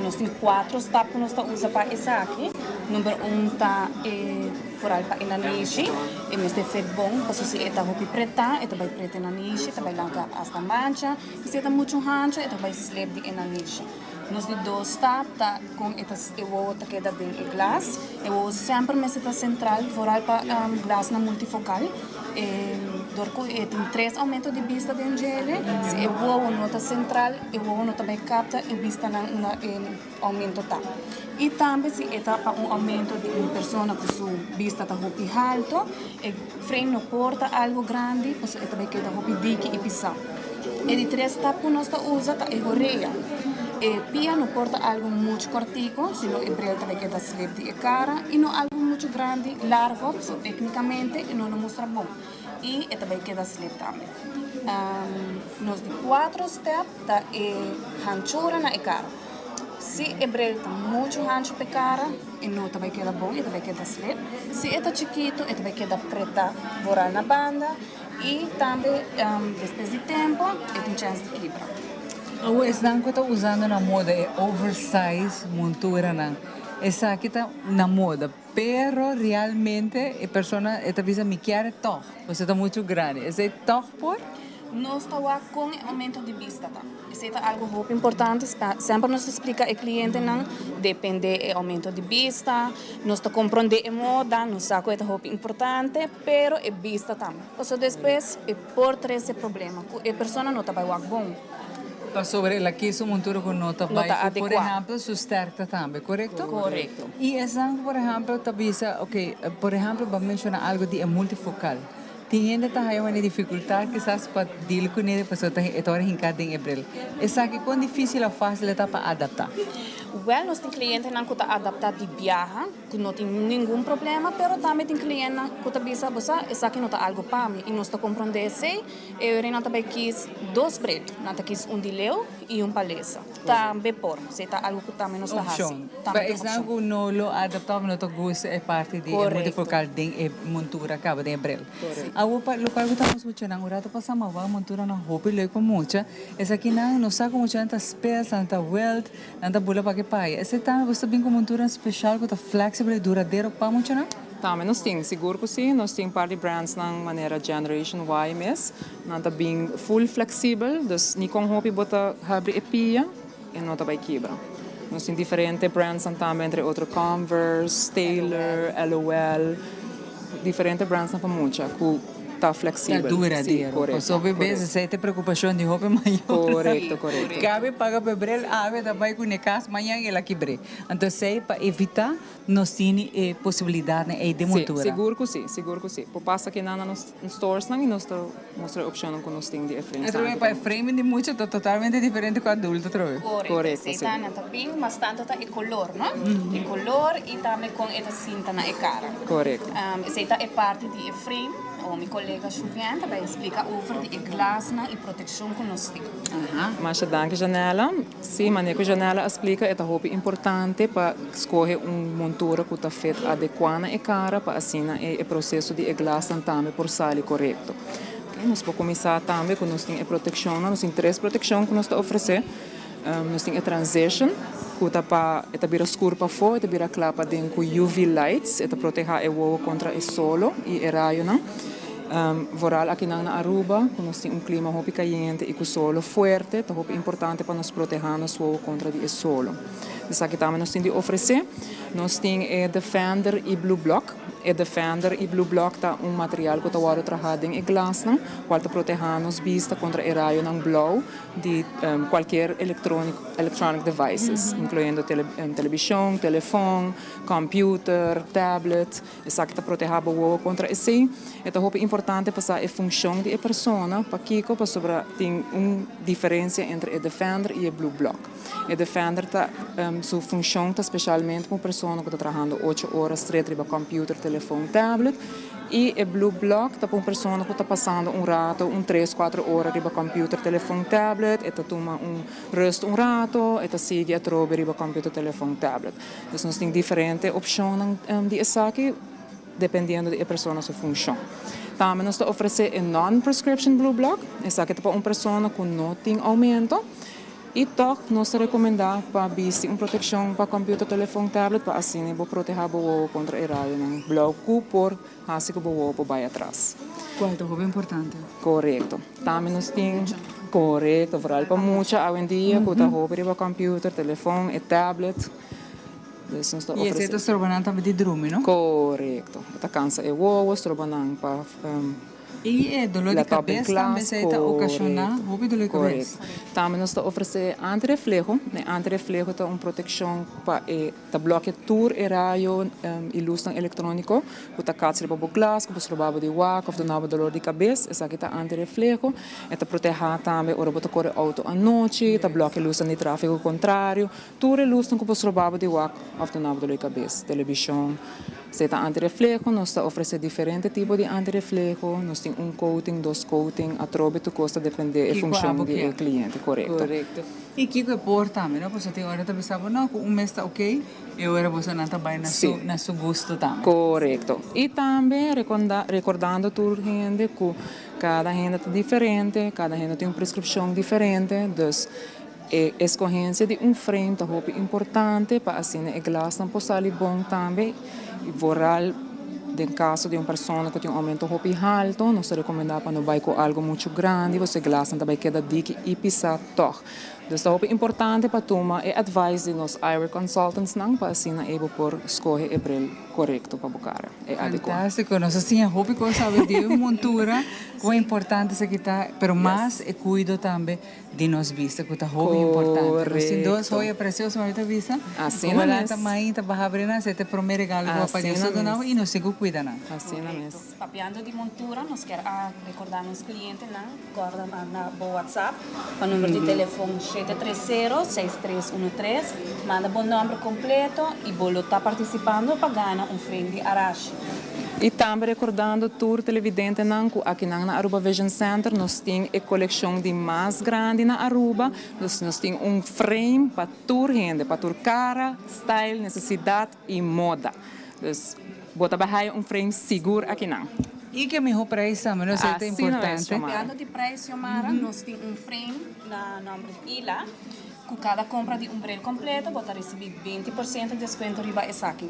Nos tin cuatro stap cu nos ta usa pa esaki. Number un ta e foral pa e nanishi, e mester fit bon, paso si e ta hopi pretá, e ta bai preta e nanishi, ta bai laga asta mancha, i si e ta muchu hanchu, e ta bai slip di e nanishi. Nos di dos stap ta kon e ta e wowo ta keda den e glas. E wowo semper mester ta sentral, foral pa glasnan multifocal. E dor ku e tin tres aumento di bista den djele, si e wowo no ta sentral, e wowo no ta bai kapta e bistanan unda e aumento ta. I tambe si e ta pa un aumento di un persona ku su bista ta hopi halto, e frame no por ta algo grandi pasobra e ta bai keda hopi diki i pisá. E di tres stap ku nos ta usa ta e horea. E pia no por ta algo muchu kòrtiku, sino e bril ta bai keda slip di e kara i no algo muchu grandi, largo, pasobra teknikamente e no lo mustra bon i e ta bai keda slip tambe. Nos di kuatro step ta e hanchura na e kara. Si e bril ta muchu hanchu pa e kara, e no ta bai keda bon, e ta bai keda slip. Si e ta chikitu, e ta bai keda pretá voral na banda i tambe despues di tempu e tin chèns di kibra. Awor esnan ku ta usando na moda e oversize monturanan, esaki ta na moda, pero realmente e persona e ta bisa mi kier e tòg, pasobra e ta muchu grandi. Esei tòg por? Nos ta wak kon e aumento di bista ta. Esei ta algu hopi importante. Semper nos ta splika e klientenan, depende e aumento di bista, nos ta komprondé e moda, nos sa ku e ta hopi importante, pero e bista tambe. Pasobra despues e por trese problema ku e persona no ta bai wak bon. Pasobra el a kis un montura ku no ta bai ku, por ehèmpel, su sterkte tambe, korekto? Korekto. I esnan ku, por ehèmpel, ta bisa, oke, por ehèmpel, bo a menshoná algu di e multifokal. Tin hende ta haya wani dificultad kisas pa deal cune pasobra ta e ta ora hinca den e bril. Esaki con dificil of facil e ta pa adapta? Wel, nos tin clientenan cu ta adapta di biaha, cu no tin ningun problema, pero tambe tin clientenan cu ta bisa, bo sa, esaki no ta algo pa mi y nos ta comprende esey, e ora nan ta bay kies dos bril, nan ta kies un di leu y un pa lesa. Tambe por, si ta algo cu tambe nos ta haci. Opcion. Pa esnan cu no lo adapta of no ta gusta e parti di e multifocal den e montura caba den e bril. Awor pa locual cu ta nos muchanan un rato pasa ma wak monturanan hopi leuk pa mucha. Esakinan nos sa cu muchanan ta spes, nan ta wild, nan ta bula pa ke paya. Esey tambe bo sta bin cu monturan special cu ta flexible y duradero pa muchanan? Tambe nos tin, sigur cu si. Nos tin par di brandsnan manera Generation Y mes. Nan ta bin full flexibel, dus ni con hopi bo ta habri e pia, e no ta bay kibra. Nos tin diferente brandsnan tambe, entre otro Converse, Taylor, LOL, diferente brandsnan pa mucha cu ta flexibel. Ta duradero. Si, corecto. Pasobra hopi bes esey ta e preocupacion di hopi mayor. Corecto, corecto. Cabe paga pa e bril, awe ta bay cune cas, mañan el a kibr'e. Anto esey pa evita Nos tini e posibilidadnan ei den montura? Sí, sigur ku sí, sigur ku sí. Por pasa kinan na nos storesnan i nos ta mustra e opshonnan ku nos tin di e frames aki. Atrobe pa e frame di mucha ta totalmente diferente ku adulto atrobe. Korekto, sí. Nan ta bin mas tantu ta e kolor, no? E kolor i tambe kon e ta sinta na e kara. Korekto. Esei ta e parti di e frame. Awor mi kolega Juvian ta bai splika over di e glasnan i protekshon ku nos tin. Masha danki Janella. Sí, manera ku Janella a splika e ta hopi importante pa skohe un montura ku ta fit adekuá na e kara pa asina e proseso di e glasnan tambe por sali korekto. Nos por kuminsá tambe ku nos tin e protekshonnan, nos tin tres protekshon ku nos ta ofresé. Nos tin e transition ku ta pa e ta bira skur pafó e ta bira kla paden ku UV lights, e ta protehá e wowo kontra e solo i e rayonan. Vooral akinan na Aruba ku nos tin un klima hopi kayente i ku solo fuerte ta hopi importante pa nos protehá nos wowo kontra di e solo. Esaki tambe nos tin di ofresé. Nos tin e Defender i Blue Block. E Defender i Blue Block ta un material ku ta wòrdu trahá den e glasnan kual ta protehá nos bista kontra e rayonan blou di kualkier electronic devices, inkluyendo telebishon, telefòn, kòmpiuter, tablet. Esaki ta protehá bo wowo kontra esei. E ta hopi importante pa sa e funshon di e persona. Pakiko? Pasobra tin un diferensia entre e defender i e blue block. E defender ta su funshon ta speshalmente pa un persona ku ta trahando ocho ora stret riba kòmpiuter, telefon, tablet. I e blue block ta pa un persona ku ta pasando un rato, un tres, kuater ora riba kòmpiuter, telefon, tablet. E ta tuma un rust un rato, e ta sigui atrobe riba kòmpiuter, telefon, tablet. Dus nos tin diferente opshonnan di esaki dependiendo di e persona su funshon. Tambe nos ta ofresé e non-prescription blue block, esaki ta pa un persona ku no tin oumento. I tòg nos ta rekomendá pa bisti un protekshon pa kòmpiuter, telefòn, tablet pa asina bo protehá bo wowo kontra e rayonan blou ku por hasi ku bo wowo por bai atras. Kual ta hopi importante. Korekto. Tambe nos tin, korekto, vooral pa mucha awendia ku ta hopi riba kòmpiuter, telefòn, e tablet. Dus nos ta I esei ofresé. ta stroba nan tambe di drumi, no? Korekto. E ta kansa e wowo, stroba nan pa. I e dolor di Laptop den kabes tambe klas, esei ta okashoná korekto, hopi dolor di kabes. korekto. Tambe nos ta ofresé antirefleho. E antirefleho ta un protekshon pa e ta blòkia tur e rayo i lusnan elektróniko ku ta kats riba bo glas, ku por stroba bo di wak òf duna bo dolor di kabes. Esaki ta antirefleho. E ta protehá tambe ora bo ta kore outo anochi, ta blòkia lusnan di tráfiko kontrario. Tur e lusnan ku por stroba bo di wak òf duna bo dolor di kabes, telebishon. Esei ta antirefleho, nos ta ofresé diferente tipo di antirefleho, nos tin un coating, dos coating, atrobe tur kos ta dependé e Kiko funshon abo di e kier. kliente, korekto. Korekto. I kiko e por tambe, no? Pasobra tin ora ta bisa bo, no, ku un mes ta oké, e ora bosonan ta bai na su, Sí. na su gusto tambe. Korekto. I tambe rekonda, rekordando tur hende ku kada hende ta diferente, kada hende tin un preskripshon diferente, dus E escogencia di un frame ta hopi importante pa asina e glasnan por sali bon tambe y vooral den caso di un persona cu tin un aumento hopi halto nos ta recomenda pa no bay cu algo mucho grandi pasobra e glasnan ta bay keda diki y pisa tog. Dus ta hopi importante pa tuma e advice di nos eyewear consultantsnan pa asina ey bo por scoge e bril corecto pa bo cara, e adecua. Fantastico, nos a siña hopi cos awe di e montura, con importante esaki ta, pero mas e cuido tambe. Di nos bista cu ta hopi importante. Nos tin dos Correcto. joya precioso mami ta bisa. Asina Cu bo mes. lanta mainta pa habri nan, esei ta e prome regalo cu Papa Dios Asina ta duna bo mes. y nos tin cu cuida nan. Asina mes. Correcto. Papiando di montura, nos kier a recorda nos clientenan, corda manda bo WhatsApp pa number di telefon 730 6313, manda bo nomber completo y bo lo ta participando pa gana un frame di Arashi. Y tambe recordando tur televidentenan cu akinan na Aruba Vision Center nos tin e coleccion di mas grandi na Aruba, dus nos tin un frame pa tur hende, pa tur cara, style, necesidad y moda. Dus bo ta bay haya un frame sigur akinan. Y ke miho prijs tambe, no? Esey ta Asina mes, importante. Xiomara. Papiando di prijs, Xiomara, nos tin un frame na nomber di Ila. Ku kada kompra di un bril kompleto bo ta risibí 20% deskuento riba esaki.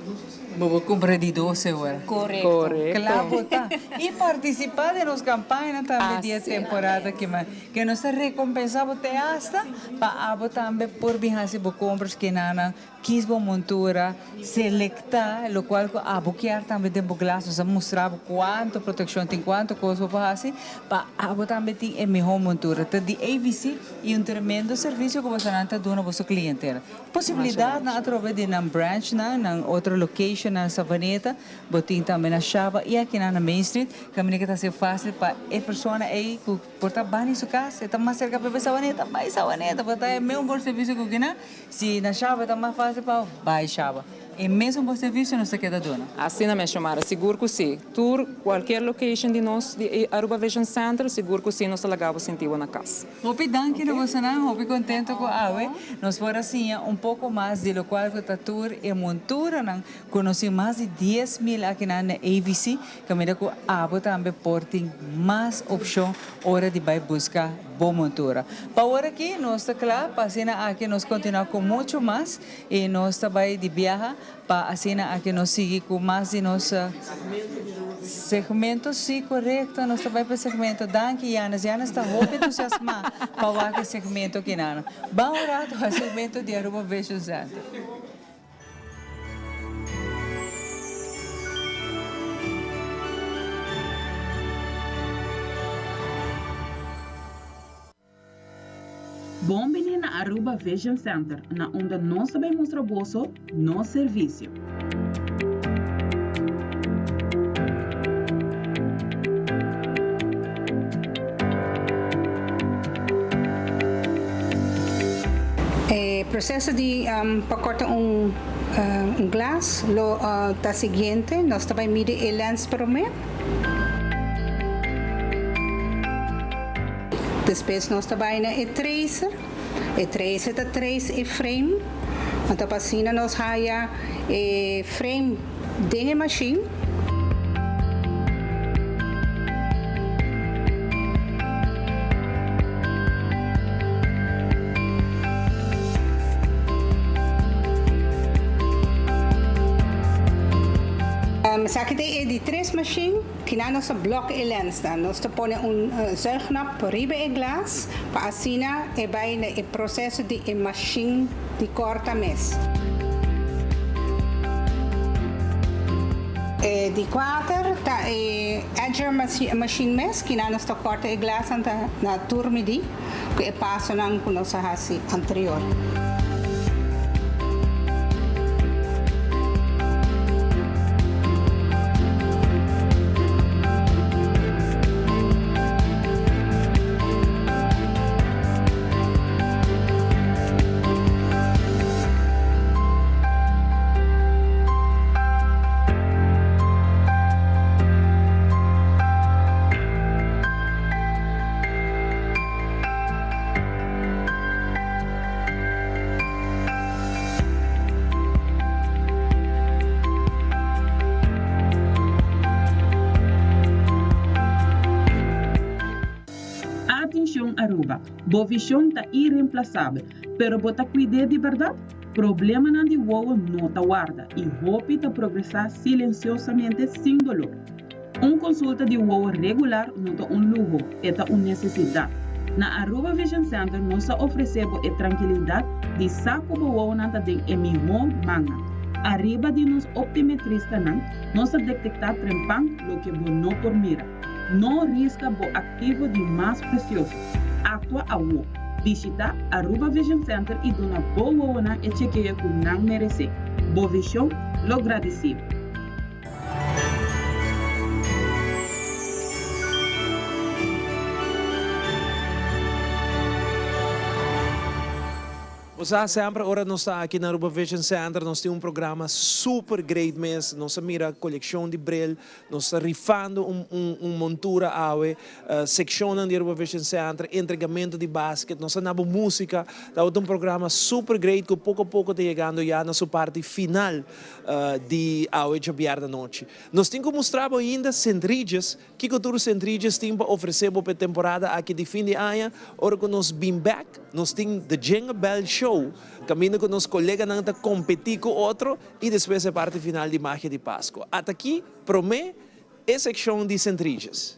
Bo por kumpra di dos ora. Korekto. Kla bo ta. I partisipá den nos kampañanan tambe di e temporada aki man. Ke nos ta rekompensá bo te asta pa abo tambe por bin hasi bo kompras kinanan, kis bo montura, selektá lokual ku abo kier tambe den bo glas. Nos a mustra bo kuantu protekshon tin, kuantu kos bo por hasi pa abo tambe tin e mihó montura. Ta di ABC. Y un tremendo servicio cu bosonan ta duna boso clientela. Posibilidadnan atrobe di nan branchnan, nan otro locationnan na Savaneta, bo tin tambe na Shaba y akinan na Main Street. Caminda cu ta haci facil pa e persona ey cu por ta bani su cas, e ta mas cerca pa e bay Savaneta, bay Savaneta, bo ta e mesun bon servicio cu kinan. Si na Shaba ta mas facil pa bo, bay Shaba. E mesun bon servicio nos ta keda duna. Asina mes, Xiomara, sigur cu si. Tur, cualkier location di nos di Aruba Vision Center, sigur cu si nos ta laga bo sinti bo na cas. Hopi danki na bosonan, hopi contento cu awe nos por a siña un poco mas di locual cu ta tur e monturanan cu nos tin mas di 10,000 akinan na AVC, caminda cu abo tambe por tin mas opcion ora di bay busca bo montura. Pa awor aki nos ta cla pa asina aki nos continua cu mucho mas. I nos ta bai di biaha pa asina aki nos sigui ku mas di nos segmento. Sí, korekto, nos ta bai pa e segmento. Danki, Janes. Janes ta hopi entusiasmá pa wak e segmento kinan. Ban un rato a segmento di Aruba Vision Center. Bon bini na Aruba Vision Center, na unda nos ta bay mustra boso nos servicio. E proceso di pa corta un glas lo ta siguiente, nos ta bay midi e lens prome. Despues nos ta bai na e tracer. E tracer ta trace e frame. Anto pa asina nos haya e frame den e machine. Esaki ta e di tres machine, kina nos ta blok e lensnan. Nos ta pone un zuignap riba e glas pa asina e bai na e proceso di e machine di corta mes. E di cuater ta e edger machine mes, kina nos ta corta e glasnan ta na tur midi cu e pasonan cu nos a haci anterior. Atencion Aruba, bo vision ta iremplasabel, pero bo ta cuid'é di berdad? Problemanan di wowo no ta warda y hopi ta progresa silenciosamente sin dolor. Un consulta di wowo regular no ta un luho, e ta un necesidad. Na Aruba Vision Center nos ta ofrece bo e trankilidad di sa cu bo wowonan ta den e miho mannan. Ariba di nos optimetristanan, nos ta detecta trempan loke bo no por mira. No risca bo activo di mas precioso. Actua awo. Bishita Aruba Vision Center y duna bo wowonan e chekeo cu nan merece. Bo vision lo gradici bo. Bo sa, semper ora nos ta aki na Aruba Vision Center, nos tin un programa super great mes. Nos a mira coleccion di bril, nos ta rifando un un un montura awe, seccionnan di Aruba Vision Center, entregamento di basket, nos a na bo musica. Tabata un programa super great cu poco a poco ta yegando ya na su parti final. Di awe djabièrnè anochi. Nos tin ku mustra bo ainda Sint Regis. Kiko tur Sint Regis tin pa ofresé bo pa e temporada aki di fin di aña? Ora ku nos bin bèk, nos tin The Jingle Bell Show, kaminda ku nos koleganan ta kompetí ku otro i despues e parti final di Magia di Pasku. At'akí promé e sekshon di Sint Regis.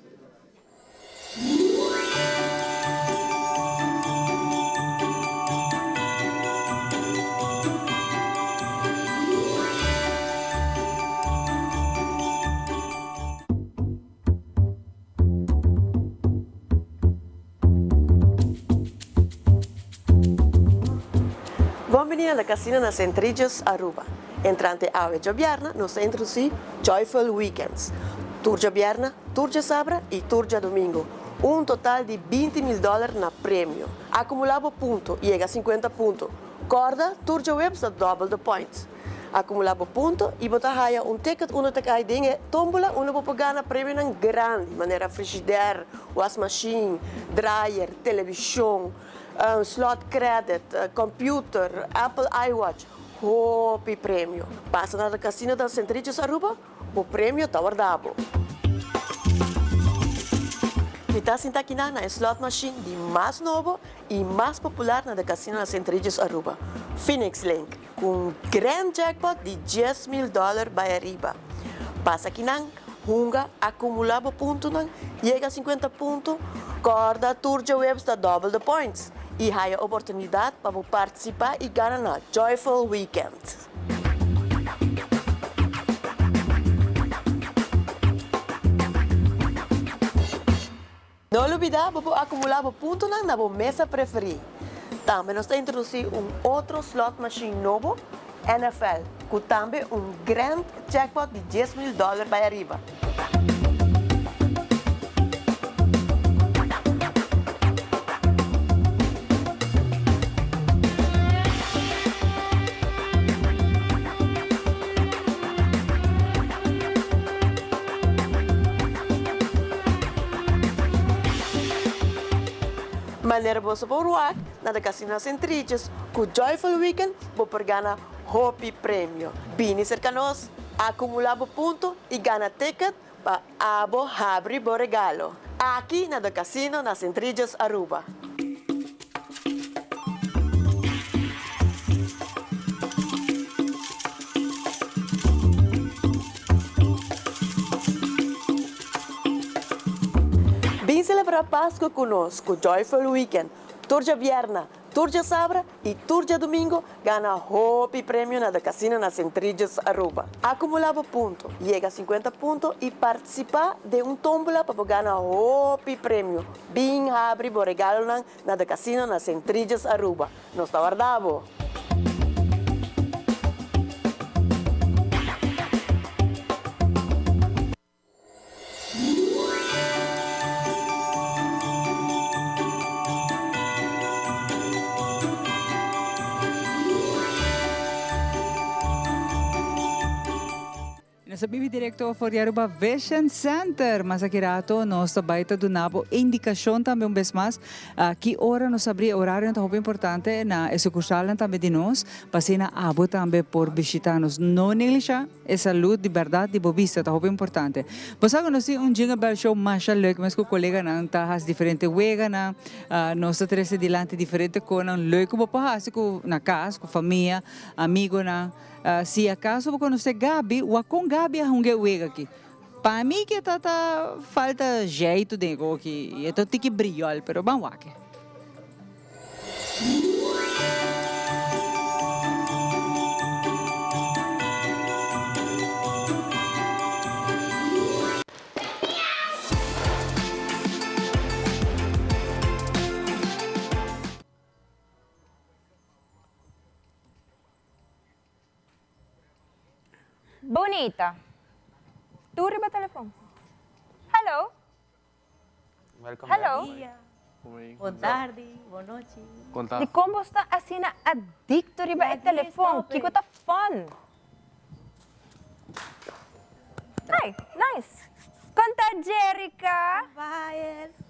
Bon bini na Casino na St. Regis, Aruba. Entrante awe djabièrnè nos ta introdusí Joyful Weekends. Tur djabièrnè, tur djasabra i tur djadumingu. Un total di 20.000 dòler na premio. Akumulá bo punto, yega 50 punto. Kòrda, tur djaweps ta double the points. Akumulá bo punto i bo ta haya un ticket unda ta kai den e tómbola unda bo por gana premionan grandi manera frishider, wasmashin, dryer, televishon, slot credit, computer, Apple iWatch, hopi premio. Pasa na Casino del Centrichos Aruba, bo premio ta warda bo. Mi ta sinta akinan na e slot machine di mas nobo i mas popular na The Casino na St. Regis Aruba, Phoenix Link, ku un grand jackpot di 10.000 dòler bai ariba. Pasa akinan, hunga, akumulá bo puntonan, yega 50 punto, kòrda tur djaweps ta double the points i haya oportunidat pa bo partisipá i gana na Joyful Weekend. No lubidá bo por akumulá bo puntonan na bo mesa preferí. Tambe nos ta introdusí un otro slot machine nobo, NFL, ku tambe un grand jackpot di 10.000 dòler bai ariba. Manera boso por wak na de Casino Sint Regis ku Joyful Weekend bo por gana hopi premio. Bini serka nos, akumulá bo punto i gana ticket pa abo habri bo regalo. Aki na de Casino na Sint Regis Aruba. Celebra Pasco cu nos cu Joyful Weekend. Tur diabierna, tur diasabra y tur diadomingo gana hopi premio na The Casino na St. Regis Aruba. Acumula bo punto, yega 50 punto y participa den un tombola pa bo gana hopi premio. Bin habri bo regalonan na The Casino na St. Regis Aruba. Nos ta warda bo! Nos a bibi directo for di Aruba Vision Center. Mas aki rato nos ta bai ta duna bo indicacion tambe un bes mas. Ki ora nos abri, e horario ta hopi importante na e sucursalnan tambe di nos, pa asina abo tambe por bishita nos. No neglisha E salud di berdad di bo bista ta hopi importante. Bo sa cu nos tin un Jingle Bell Show masha leuk mes cu coleganan ta haci diferente weganan, nos ta trece dilanti diferente conan leuk cu bo por haci cu na cas, cu famia, amigonan. Si acaso bo conoce Gaby, wak con Gaby a hunga e wega aki. Pa mi ke ta ta falta jeito den e koki y e ta un tiki briol, pero ban wak e. Bunita. Tur riba telefon. Hello. Welcome Hello. Bon tardi, bon nochi. Di kon bo sta asina adicto riba e telefon? Kiko ta fun? Hi, nice. Kon ta Jerrica?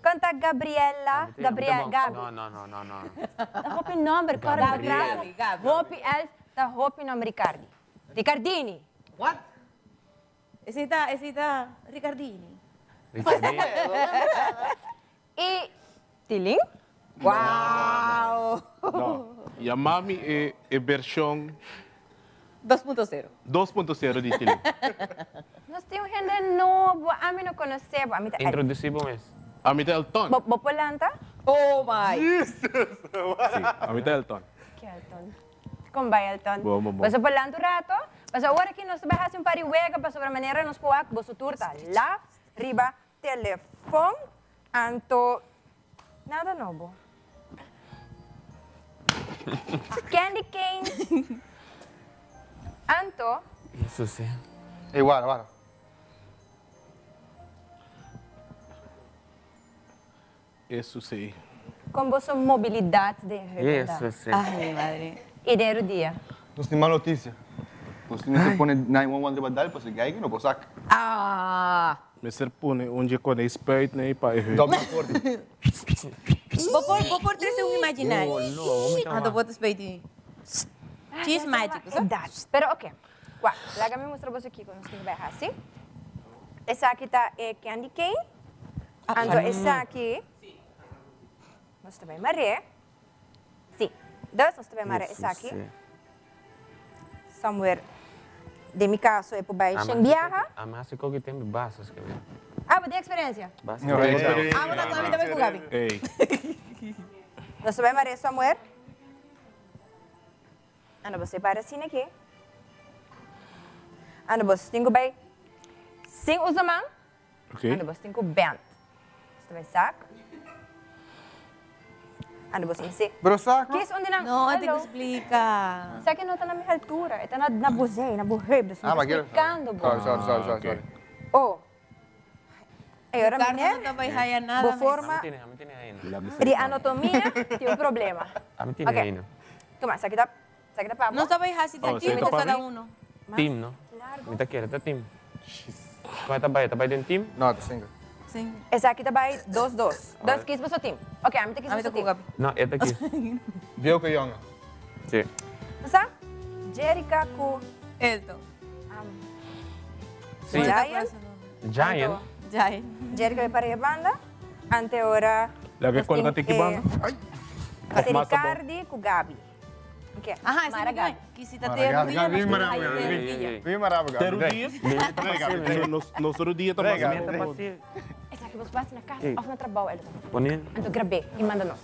Kon ta Gabriella? Gabriel, Gabi. No, no, no, no, no. Ta hopi nomber, kòrda Gabriel. Gabi. Hopi els, ta hopi nomber Ricardi. Ricardini. What? Esei ta, esei ta Ricardini. Ricardini. I Tilin? Wow! No, yama mi e e version. 2.0. 2.0 di Tilin. Nos tin un hende nobo, ami no conoce bo, ami ta. Introduci bo mes. Ami ta Elton. Bo bo por lanta? Oh my! Jesus! Si, ami ta Elton. Ki Elton? Con bai Elton? Bon, bon, bon. Boso por lanta un rato? Pasobra ora ki nos ta bai haci un par di wega pasobra manera nos por wak boso tur ta laf riba telefon anto nada nobo. Candy cane anto. Jesus eh. Ey wara wara. Eso sí. Con boso mobilidad den heuvel ta? Eso sí. Ay mi madre. Y den rudia? Nos tin mal noticia. Nos tin mester pone 911 riba dal pasobra geiger no por sak. Ah! Mester pone un dje con e spuit nei pa e heuvel. Doble forte. Bo por bo por trece un imaginario. Oh no, bo mi ta Anto bo ta spuit di cheese magic, sa? Edad. Pero oke. Wak, laga mi mustra boso kiko nos tin ku bai hasi. Esaki ta e candy cane. Anto esaki nos ta bai mar'é. Sí, dus nos ta bai mar'é esaki. Somewhere, den mi kaso e por bai shen biaha. Ami hasi koki tempu basta skirbi. Ah, bo tin eksperensia? Basta. Ah, bo ta ku ami ta bai ku Gabi. Nos ta bai mar'é somewhere. Ando bo separa asina aki. Ando bo tin ku bai sin usa man. Oké. Ando bos tin ku bend. Bos ta bai sak. Ando bos mester. Pero sak. Kies un di nan. No, te Hallo. explica. Sa ke no ta na mi altura. E ta na na bo zij, na bo heup. Dus mi Ah, ta maar quiero. splikando bo. Sorry, sorry, sorry, sorry, sorry. Oh. E ora Ricardo meneer, no ta bai haya nada bo mes. forma Ami tene, ami tene ainda. di anatomia tin un problema. Ami tene Oké. ainda. Tuma, esaki ta, esaki ta pa bo. Nos ta bai hasi di Oh, aki esaki ta pa cada mi? uno. Team, no? Mi ta kere ta team. Con e ta bai? E ta bai den team? No, ta single. Single. Esaki ta bai dos dos. Dos kies boso team. Ok, ami ta kies Ami boso ta ku team. Gabi. No, e ta kies. Bieu ku yonga. Si. Sa? Jerica ku Elton. Si. Giant. Giant? Giant. Jerica bai para e banda. Ante ora Laga e nos colga tin tiki e banda. Ate Of mas ta bon. Ricardi ku Gabi. Ok, Aha, Mara Gabi. Kisita te rudia, nos Mara tin Gabi. te rudia. Bin mara Gabi. Te rudia? Nos rudia ta mas. Meta pasil. Loke bo hasi na kas Ey. òf na trabou, e lo ta. Pone. Anto grab'é i manda nos.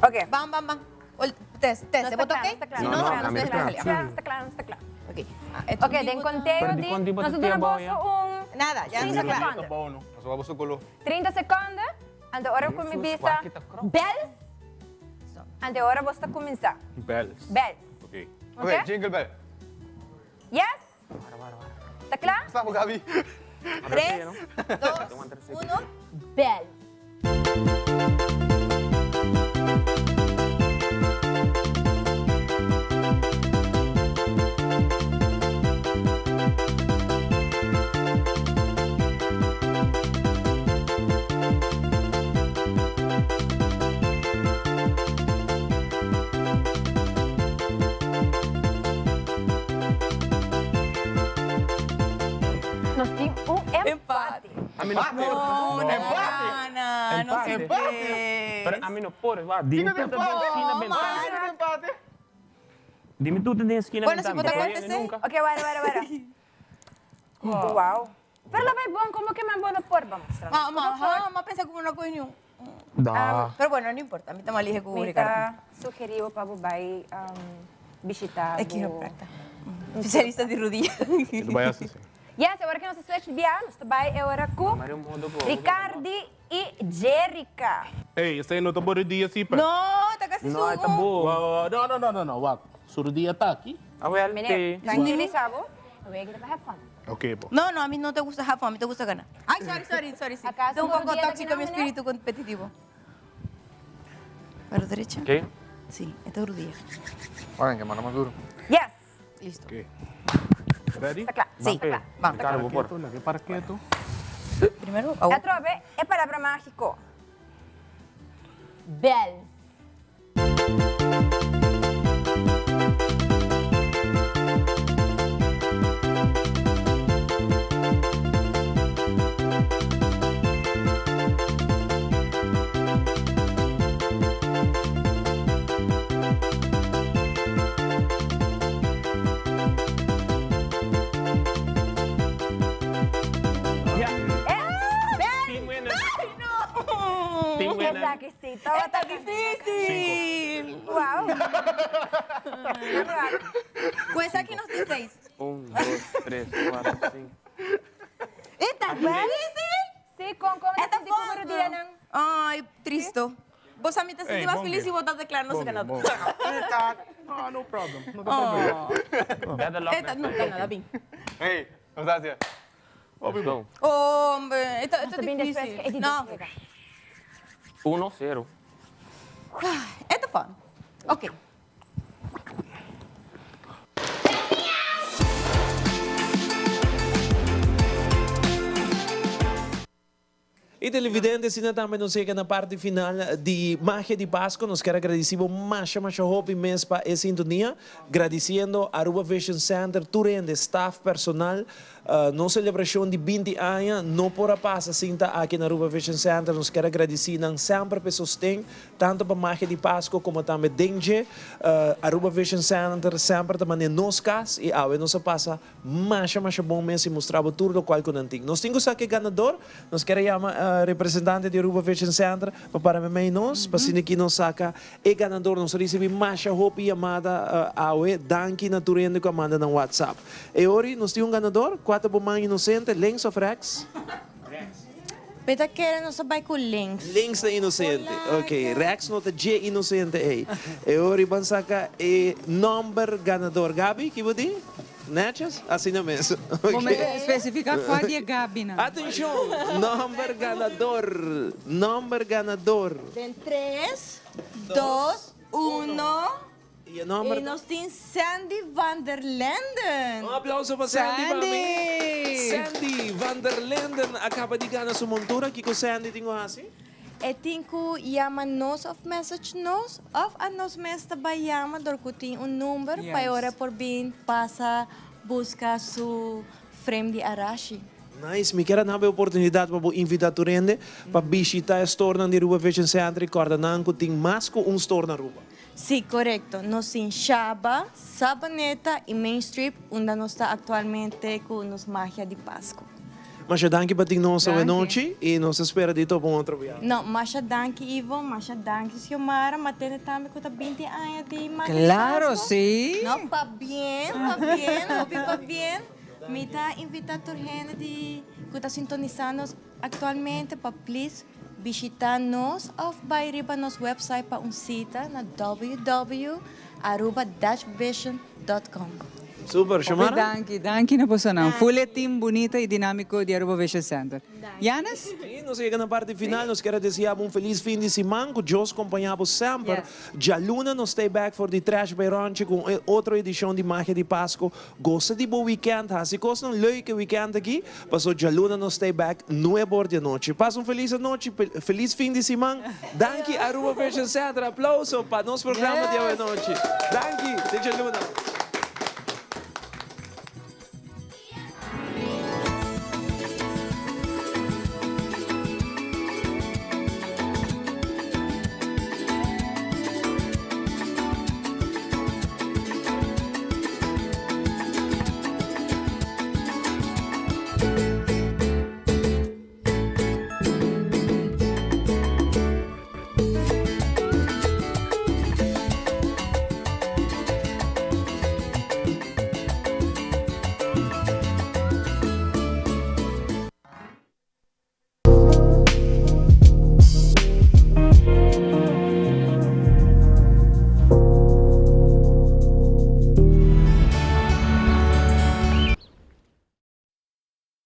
Ok. Bam, bam, bam. Ol, test, test. Nos Bo ta ta kla, oké? nos ta kla, Si nos no, ta no, kla, nos nos ta ta kla. kla, nos ta kla, nos ta kla. Ok. Ok, den konteo Pero di, di kon di bo nos ta ta duna tia bou, boso ya? un Nada, ya 30 nos ta kla. sekonde. Pasobra boso koló. 30 sekonde, anto ora ku mi Jesus, bisa wak kita krou. bels, anto ora boso ta kuminsá. Bels. Bels. Ok. Ok? Ok, jingle bell. Yes? Ta kla? Stap, Gabi. 3, 2, 1. Bels. Nos tin un empate. Ami no por. No, no Empate. gana, no se Empate. puede. Pero ami no por. Wa, dimi tu ta den esquina bentana. Empate. Dimi tu ta den esquina Bueno, si bentana. bo ta Mi no por contesté. nunca. Ok, wara, wara, wara. Wow. Pero lo bay bon, como que man bo no por? Vamos mostra. Ma, ma, ajá, ma pensa como no coge ni un. Da. Pero bueno, no importa, a mí también elige con Mi Ricardo. ta sugeri bo pa bo bay bishita Es bo quiropracta. Especialista de rodilla. Lo bai hasi, si. Yes, awor cu nos ta switch bia, nos ta bay e ora cu Ricardi y Jerrica. Ey, esey no ta bo rudia si, pe? No, ta casi No, e ta bo. No, no, no, no, no, wak. Su rudia ta aki. Awel, Meneer, te. tranquilisa bo. Awel ta pa have fun. Ok, bo. No, no, a mí no te gusta have fun, a mí te gusta ganar. Ay, sorry, sorry, sorry, sí. ¿Acaso Tengo un no poco rudia ta tóxico mi aquí no, espíritu competitivo. Pero derecha. ¿Qué? Sí, esta es rodilla. Oigan, que mano más duro. Yes. Listo. Ok. Ready? Ta cla. Sí, Ta cla. vamos. Ricardo, bo por. Quieto, laga para quieto. Primero, au. Atrobe, e palabra magico. Bel. Team winner. ¡Ay, no! Team winner. Esaki si, tabata ¡Está difícil! Wow. Pues aquí nos tiene 6. 1, 2, 3, 4, 5. ¡Está difícil! Si, con con ¡Está sinti como rudia nan. Ay, tristo. Vos a mí te Ey, sentí más bon feliz bien. y vos te claro, no Bon se bien, ganó. bon No, no problem. No ta problema. Better luck Esta next nunca time. nada, bien. Hey, gracias. Let's go. Hombre, esto, esto Nos es bin despues difícil. ke edit No, despues. 1, 0. esto es fun. Ok. Y televidente, asina tambe nos yega na parti final di Magia di Pasco. Nos kier a gradici bo masha masha hopi mes pa e sintonia. Gradiciendo Aruba Vision Center, tur hende, staff, personal. Nos celebracion di 20 aña no por a pasa sin ta aki na Aruba Vision Center. Nos kier a gradici nan semper pa e sosten, tanto pa Magia di Pasco como tambe den dje. Aruba Vision Center semper ta mane nos cas y awe nos a pasa masha masha bon mes y mustra bo tur locual cu nan tin. Nos tin cu sa ke ganador. Nos kier a yama representante di Aruba Vision Center pa para memey nos, pa asina ki nos saca e ganador. Nos a ricibi masha hopi yamada awe. Danki na tur hende cu a manda nan WhatsApp. E ori nos tin un ganador, cua ta bo man inocente, links of rechts? Mi ta kere nos ta bay cu links. Links ta inocente. Ok, rechts no ta dje inocente ey. E ori ban saca e nomber ganador. Gaby, ki bo di? Netjes? Asina mes. Bo mester specifica cua di e Gabynan. Atencion! Nomber ganador! Nomber ganador! Den tres, dos, uno. Y e nomber Y nos tin Sandy van der Linden. Un aplauso pa Sandy, pa mi. Sandy van der Linden a caba di gana su montura. Kico Sandy tin cu haci? E tin cu yama nos of message nos of a nos mes ta bay yama dor cu tin un number pa e ora por bin pasa busca su frame di Arashi. Nice, mi kier a naba e oportunidad pa bo invita tur hende pa bishita e storenan di Aruba Vision Center y corda nan cu tin mas cu un store na Aruba. Si, corecto. Nos tin Shaba, Sabaneta y Main Street unda nos ta actualmente cu nos magia di Pasco. Masha danki pa tin nos awe nochi y nos ta spera di topa un otro biaha. No, masha danki Ivo, masha danki Xiomara, ma tene tambe cu ta binti aña di Magia di Claro, Pasco. si. No, pabien, pabien, hopi pabien. Mi ta invita tur hende di cu ta sintonisa nos actualmente pa please bishita nos of bay riba nos website pa un cita na www.aruba-vision.com. Super, Hopi Xiomara. danki, danki na bosonan. Full e team bunita y dinamico di Aruba Vision Center. Janis? Sí, nos a yega na parti final. Nos kier a desea bo un feliz fin di siman. Cu Dios compaña bo semper. Djaluna nos stay back for di Trash by Ronchi cu un otro edicion di Magia di Pasco. Gosa di bo weekend. Haci cosnan leuk e weekend aki. Paso djaluna nos stay back nuebe or di anochi. Pasa un feliz anochi, feliz fin di siman. Danki Aruba Vision Center. Aplauso pa nos programa di awe nochi. Danki. Te djaluna.